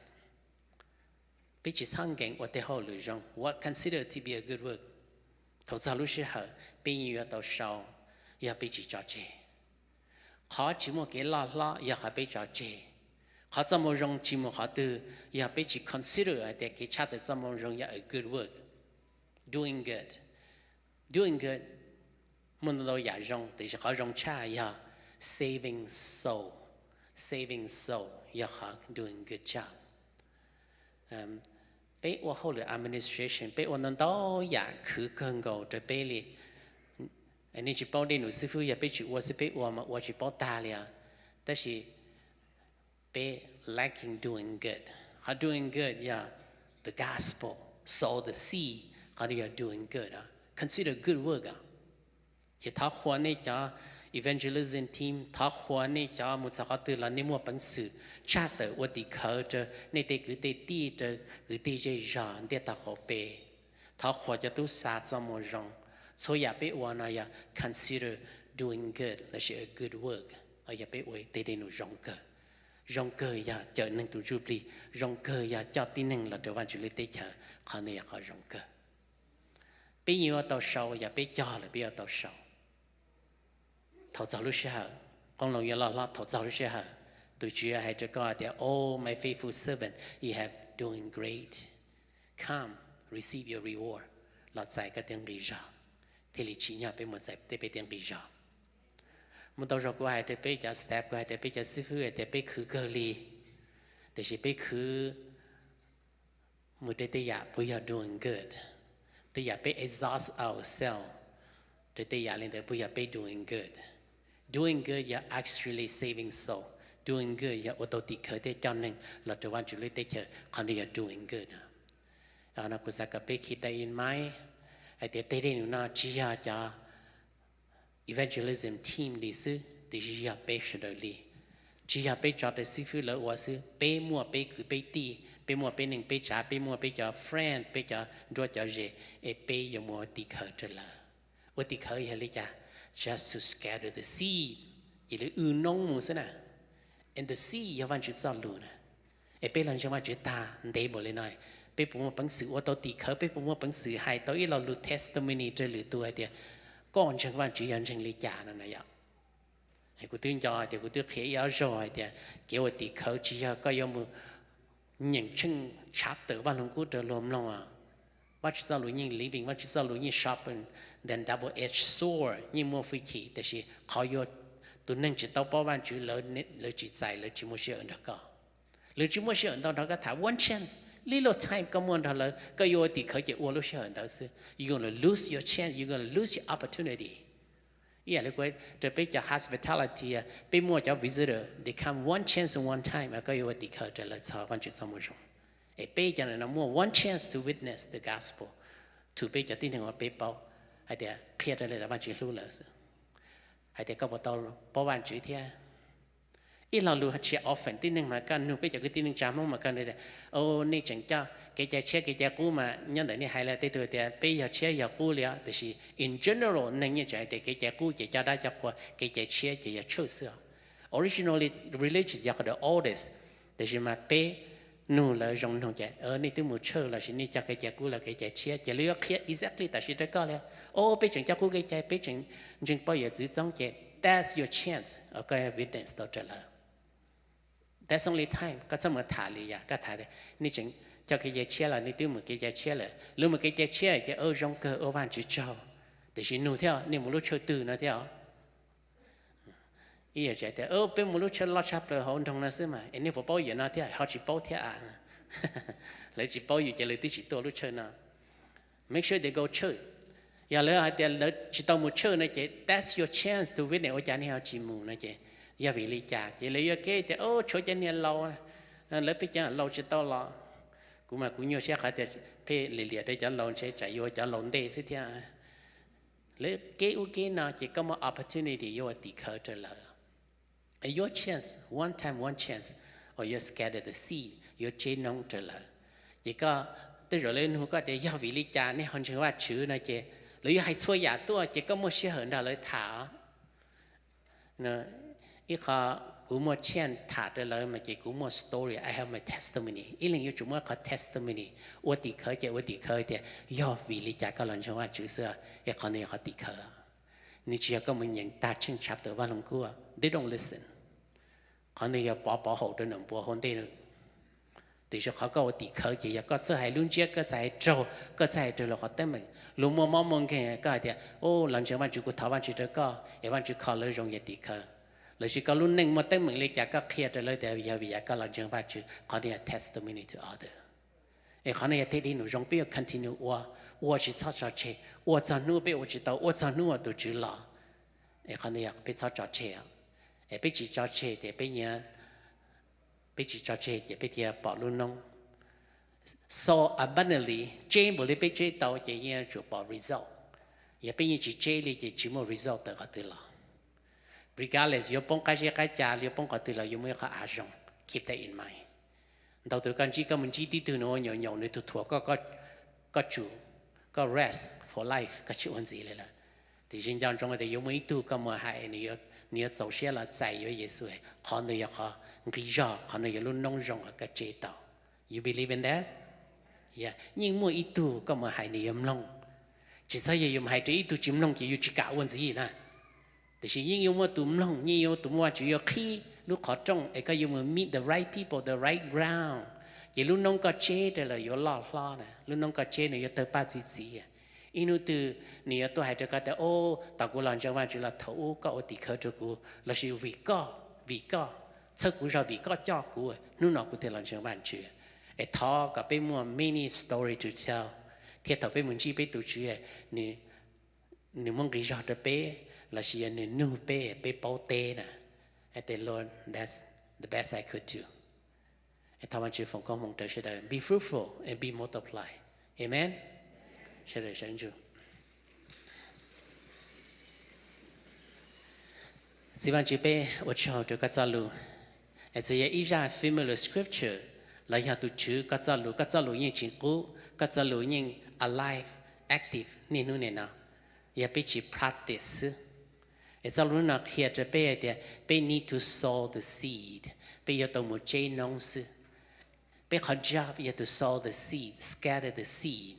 Peb tsis txhob nkees ua tej hauj lwm zoo, what consider to be a good work. Thaum txog lub sij hawm peb yeej yuav tau sau yog peb tsis tso tseg. Qhov tsis muaj kev loj hlob yog qhov peb tso tseg. Qhov txoj moo zoo tsis mus qhov twg yog peb tsis consider hais tias kev tshaj tawm txoj moo zoo yog a good work. Doing good, doing good, muaj ntau ntau yam zoo, tiam sis qhov zoo tshaj yog saving soul. Saving soul yog qhov doing good job. Peb ua hauj lwm administration, peb ua ntau ntau yam khwv kawg nkaus rau peb li. Nej tsis paub, dej num xib fwb yog peb tsis ua xwb, peb ua mas ua tsis paub tag li os. Tab sis peb lacking doing good. Qhov doing good yog the gospel, sow the seed, qhov no yog doing good, consider good work. Ces thov qhuas nej cov evangelism team, thov qhuas nej cov mus txog qhov twg los nej muaj peev xwm tshaj tawm ua tim khawv rau nej tej kwv tej tij, rau kwv tij zej zog ntiaj tag qaum peb. Thov qhuas cov tub xa txoj moo zoo. Txhua yam peb ua no yog consider doing good lossis a good work, yog peb ua tej dej num zoo kawg. Zoo kawg yog cawm neeg tus ntsuj plig, zoo kawg yog coj tib neeg los rau Vajtswv lub teb chaws, qhov no yog qhov zoo kawg. Peb yeej yuav tau sau yog peb cog lawm, peb yuav tau sau. Thaum txog lub sij hawm, qoob loo yuav loj hlob thaum txog lub sij hawm. Tus Tswv hais rau koj tias, Oh, my faithful servant, you have doing great. Come, receive your reward. Los txais koj tej nqi zog. Thiaj li tsim nyog peb mus txais tej peb tej nqi zog. Muaj ntau zaus kuv hais rau peb cov staff, kuv hais rau peb cov xib fwb hais tias peb khwv kawg li, tiam sis peb khwv mus rau tej yam puas yog doing good? Tej yam peb exhaust ourselves rau tej yam li ntawd puas yog peb doing good? Doing good yog actually saving soul. Doing good yog ua tau tim khawv thiab coj neeg los rau Vajtswv lub teb chaws, qhov no yog doing good. No kuv xav kom peb keep that in mind, hais tias tej dej num no tsis yog cov evangelism team li xwb, tiam sis yog peb sawv daws li. Tsis yog peb tso rau xib fwb lawv ua xwb, peb muaj peb kwv peb tij, peb muaj peb neej peb tsav, peb muaj peb cov friend, peb cov nruab cov ze, es peb yuav mus ua tim khawv rau lawv. Ua tim khawv yog li cas? Just to scatter the seed, cia li w noob mus xwb na. And the seed yog Vajtswv txoj lus na. Es peb los ntseeg Vajtswv tag ntev npaum li no, peb puas muaj peev xwm ua tau tim khawv? Peb puas muaj peev xwm hais tau ib lo lus testimony rau lwm tus hais tias koj ntseeg Vajtswv yog ntseeg li cas no na yom? Kuv twb nco hais tias kuv twb qhia ib ob zaug hais tias kev ua tim khawv tsis yog koj yuav mus nyeem tsheej tshav tawm Vaj Lug Kub rau luag mloog. Vajtswv txoj lus yeej living, Vajtswv txoj lus yeej sharpen than double edged sword, yeej muaj hwj chim, tiam sis qhov yuav tus neeg tsis tau paub Vajtswv, lawv tsis txais, lawv tsis muaj sij hawm nrog koj. Lawv tsis muaj sij hawm ntau nrog koj tham one chance, little time koj muaj nrog lawv, koj yuav ua tim khawv ces ua lub sij hawm ntawd xwb. You gonna lose your chance, you gonna lose your opportunity. Ib yam li kuv rau peb cov hospitality, peb muaj cov visitor, they come one chance and one time, koj yuav ua tim khawv rau lawv txog Vajtswv txoj moo zoo. Es peb cov no muaj one chance to witness the gospel to peb cov tib neeg uas peb paub hais tias qhia rau lawv tias Vajtswv hlub lawv xwb, hais tias koj puas tau paub Vajtswv thiab. Ib lo lus tsis often tib neeg mas koj nug peb cov kwv tij neej tsa Hmoob mas koj nug tias, o, nej tseem coj kev cai tshiab kev cai qub mas nyob ntawm nej hais lawm tej tug tias peb yog tshiab yog qub li os, tiam sis in general neeg yeej tseem hais tias kev cai qub ces coj dab coj qhua, kev cai tshiab ces yog church xwb os. Originally religion yog qhov the oldest, tiam sis mas peb nug lawv zoo nug ces nej twb mus church lossis nej coj kev cai qub los kev cai tshiab ces lawv yuav qhia exactly tam sim rau koj li, o, peb tseem coj qub kev cai, peb tseem ntseeg paub yawm txwv txoob ces that's your chance, koj witness tau rau lawv. That's only time koj txhob mus tham li yam koj tham tias nej tseem coj kev cai tshiab los nej twb mus kev cai tshiab lawm, lawv mus kev cai tshiab ces zoo kawg ua Vajtswv tsaug, tiam sis nug thiab nej mus lub church twg no thiab. Ib yam tias peb mus lub church loj tshaj plaws hauv nroog no xwb mas es nej puas paub yam no thiab, ho tsis paub thiab a. Lawv tsis paub yus ces lawv twb tsis tuaj lub church no. Make sure they go church. Yog lawv hais tias lawv tsis tau mus church no ces that's your chance to witness, ua cas nej ho tsis mus no ces yog vim li cas ces lawv yuav keb tias, o, tshuav cov niag laus, lawv pheej cov laus tsis tau los. Kuv mas kuv nyuaj siab qhov tias pheej liam liam rau cov laus ntshe tsam yuav cov laus ntej xwb thiab. Lawv keb ub keb no ces koj muaj opportunity yuav ua tim khawv rau lawv. Your chance, one time, one chance, or yuav scatter the seed, yuav tseb noob rau lawv. Ces koj, tej zaum lawv nug koj tias yog vim li cas nej ho ntseeg Vajtswv no ces lawv yuav hais txhua yam tuaj ces koj muaj sij hawm nrog lawv tham. Ib qho kuv muaj chance tham rau lawv mas ces kuv muaj story, I have my testimony. Ib leeg yuav tsum muaj ib qho testimony, ua tim khawv ces ua tim khawv tias yog vim li cas koj los ntseeg Vajtswv xwb, es qhov no yog qhov tim khawv. Nws tsis yog koj mus nyeem tag tsheej chapter Vaj Lug Kub, they don't listen. Qhov no yog pov pov haum rau nram npua hauv ntej. Tiam sis qhov koj ua tim khawv ces yog koj txawj hais lub ntsiab, koj txawj hais raug, koj txawj hais raug luag qhov teeb meem. Luag muaj mob muaj nkeeg koj hais tias, o, los ntseeg Vajtswv, kuv thov Vajtswv rau koj es Vajtswv kho lawv zoo, yog tim khawv. Lossis koj lub neej muaj teeb meem li cas koj qhia rau lawv tias yog vim yam koj los ntseeg Vajtswv, qhov no yog testimony to other. Es qhov no yog tej dej num zoo peb yuav continue ua, ua tsis txhob tso tseg, ua txog hnub peb ua tsis tau, ua txog hnub uas tus Tswv los. Es qhov no yog peb txhob tso tseg. Es peb tsis tso tseg tias peb nyiam, peb tsis tso tseg ces peb thiaj pom lub noob sow abundantly, tseb npaum li peb tseb tau ces yeej yuav tsum pom result. Yog peb yeej tsis tseb li ces tsis muaj result tawm qhov twg los. Regardless yuav poob qab zeb qab ca, yuav poob qhov twg los yuav muaj ib qho av zoo. Keep that in mind. Ntau tus koj ntsib, koj mus ntsib tib tug nws ua nyaum nyaum, nws tus thuam koj, koj tsum, koj rest for life, koj tsis ua ntxiv li lawm. Tiam sis nco ntsoov tias yuav muaj ib tug koj mus hais, nws yuav txaus siab los txais yuav Yexus. Qhov ntawd yog qhov nqi zog, qhov ntawd yog lub noob zoo uas koj tseb tau. You believe in that? Yeej muaj ib tug koj mus hais nws yuav mloog. Tsis txhob yog yus mus hais rau ib tug tsis mloog ces yus tsis kam ua ntxiv na. Tiam sis yeej yuav muaj tus mloog, yeej yuav tus muaj Vajtswv yuav qhib lub qhov rooj es koj yuav mus meet the right people, the right ground. Ces lub noob koj tseb rau lawm yuav loj hlob na, lub noob koj tseb nws yuav tawg paj txi txiv. Ib hnub twg nws yuav tuaj hais rau koj tias, o, tom kuv los ntseeg Vajtswv los thaum ub koj ua tim khawv rau kuv, lossis vim koj, vim koj, txhawb kuv zog vim koj coj kuv, hnub no kuv thiaj los ntseeg Vajtswv. Es thov kom peb muaj many story to tell, thiab thaum peb mus ntsib peb tus Tswv, nws muab nqi zog rau peb, lossis yog nws nug peb, peb paub teb na. I say, Lord, that's the best I could do. Es thov Vajtswv foom koob hmoov rau sawv daws, be fruitful and be multiply. Amen. Sawv daws sawv ntsug. Txiv Vajtswv, peb ua tsaug rau koj txoj lus. Es txawm yog ib zaj familiar scripture los yog tus Tswv koj txoj lus, koj txoj lus yeej tsis qub, koj txoj lus yeej alive, active niaj hnub nim no. Yog peb tsis practice xwb. Es txoj lus no qhia rau peb hais tias peb need to sow the seed, peb yuav tau mus tseb noob xwb. Peb qhov job yog to sow the seed, scatter the seed.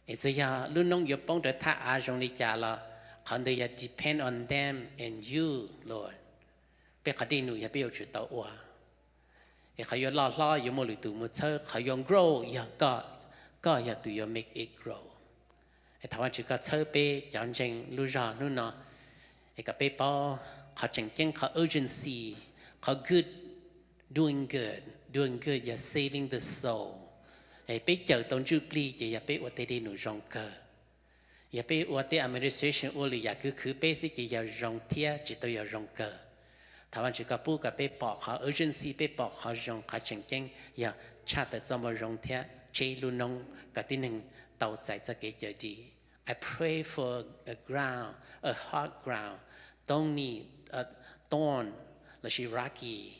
Es txawm yog lub noob yuav poob rau thaj av zoo li cas los qhov ntawd yog depend on them and you, Lord. Peb qhov dej num yog peb yuav tsum tau ua. Es qhov yuav loj hlob yuav muaj lwm tus mus txhawb, qhov yuav grow yog koj, koj yog tus yuav make it grow. Es thov Vajtswv koj txhawb peb cov ntseeg lub zog hnub no, es kom peb paub qhov tseem ceeb, qhov urgency, qhov good, doing good, doing good yog saving the soul. Es peb cawm tau ntsuj plig ces yog peb ua tej dej num zoo kawg. Yog peb ua tej administration ua lwm yam khwv khwv peb xwb ces yog zoo thiab tsis tau yog zoo kawg. Thov Vajtswv koj pub kom peb pom qhov urgency, peb pom qhov zoo, qhov tseem ceeb yog tshaj tawm txoj moo zoo thiab tseb lub noob kom tib neeg tau txais txoj kev cawm dim. I pray for a ground, a hard ground, stony, uh, thorn, lossis rocky.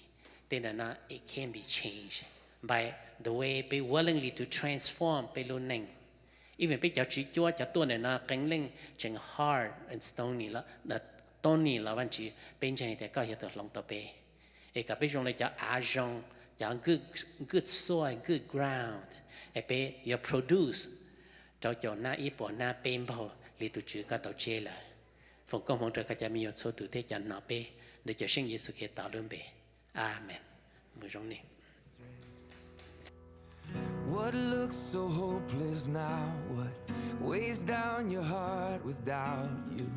Tej ntawm no it can be changed by the way peb willingly to transform peb lub neej. Even peb cov tswv cuab cov tuaj ntawm no qee leej tseem hard and stony, thorny los Vajtswv, peb ntseeg tias koj yog tus hloov tau peb. Es kom peb zoo li cov av zoo, cov good soil, good ground, es peb yuav produce rau caum hnab ib puas hnab peb npaug li tus Tswv koj tau tseb lawm. Foom koob hmoov rau koj cov me nyuam txhua tus thiab cov hnov peb, ntawm Cawmseej Yexus Khetos lub npe, amees. Mus zoo nej. What looks so hopeless now? What weighs down your heart without you?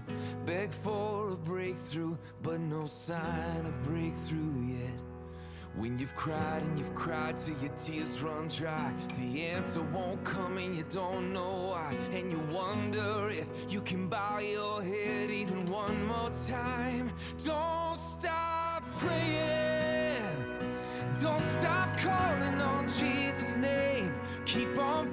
Beg for a breakthrough, but no sign of breakthrough yet. When you've cried and you've cried till your tears run dry, the answer won't come and you don't know why. And you wonder if you can bow your head even one more time. Don't stop praying. Don't stop calling on Jesus' name. Keep on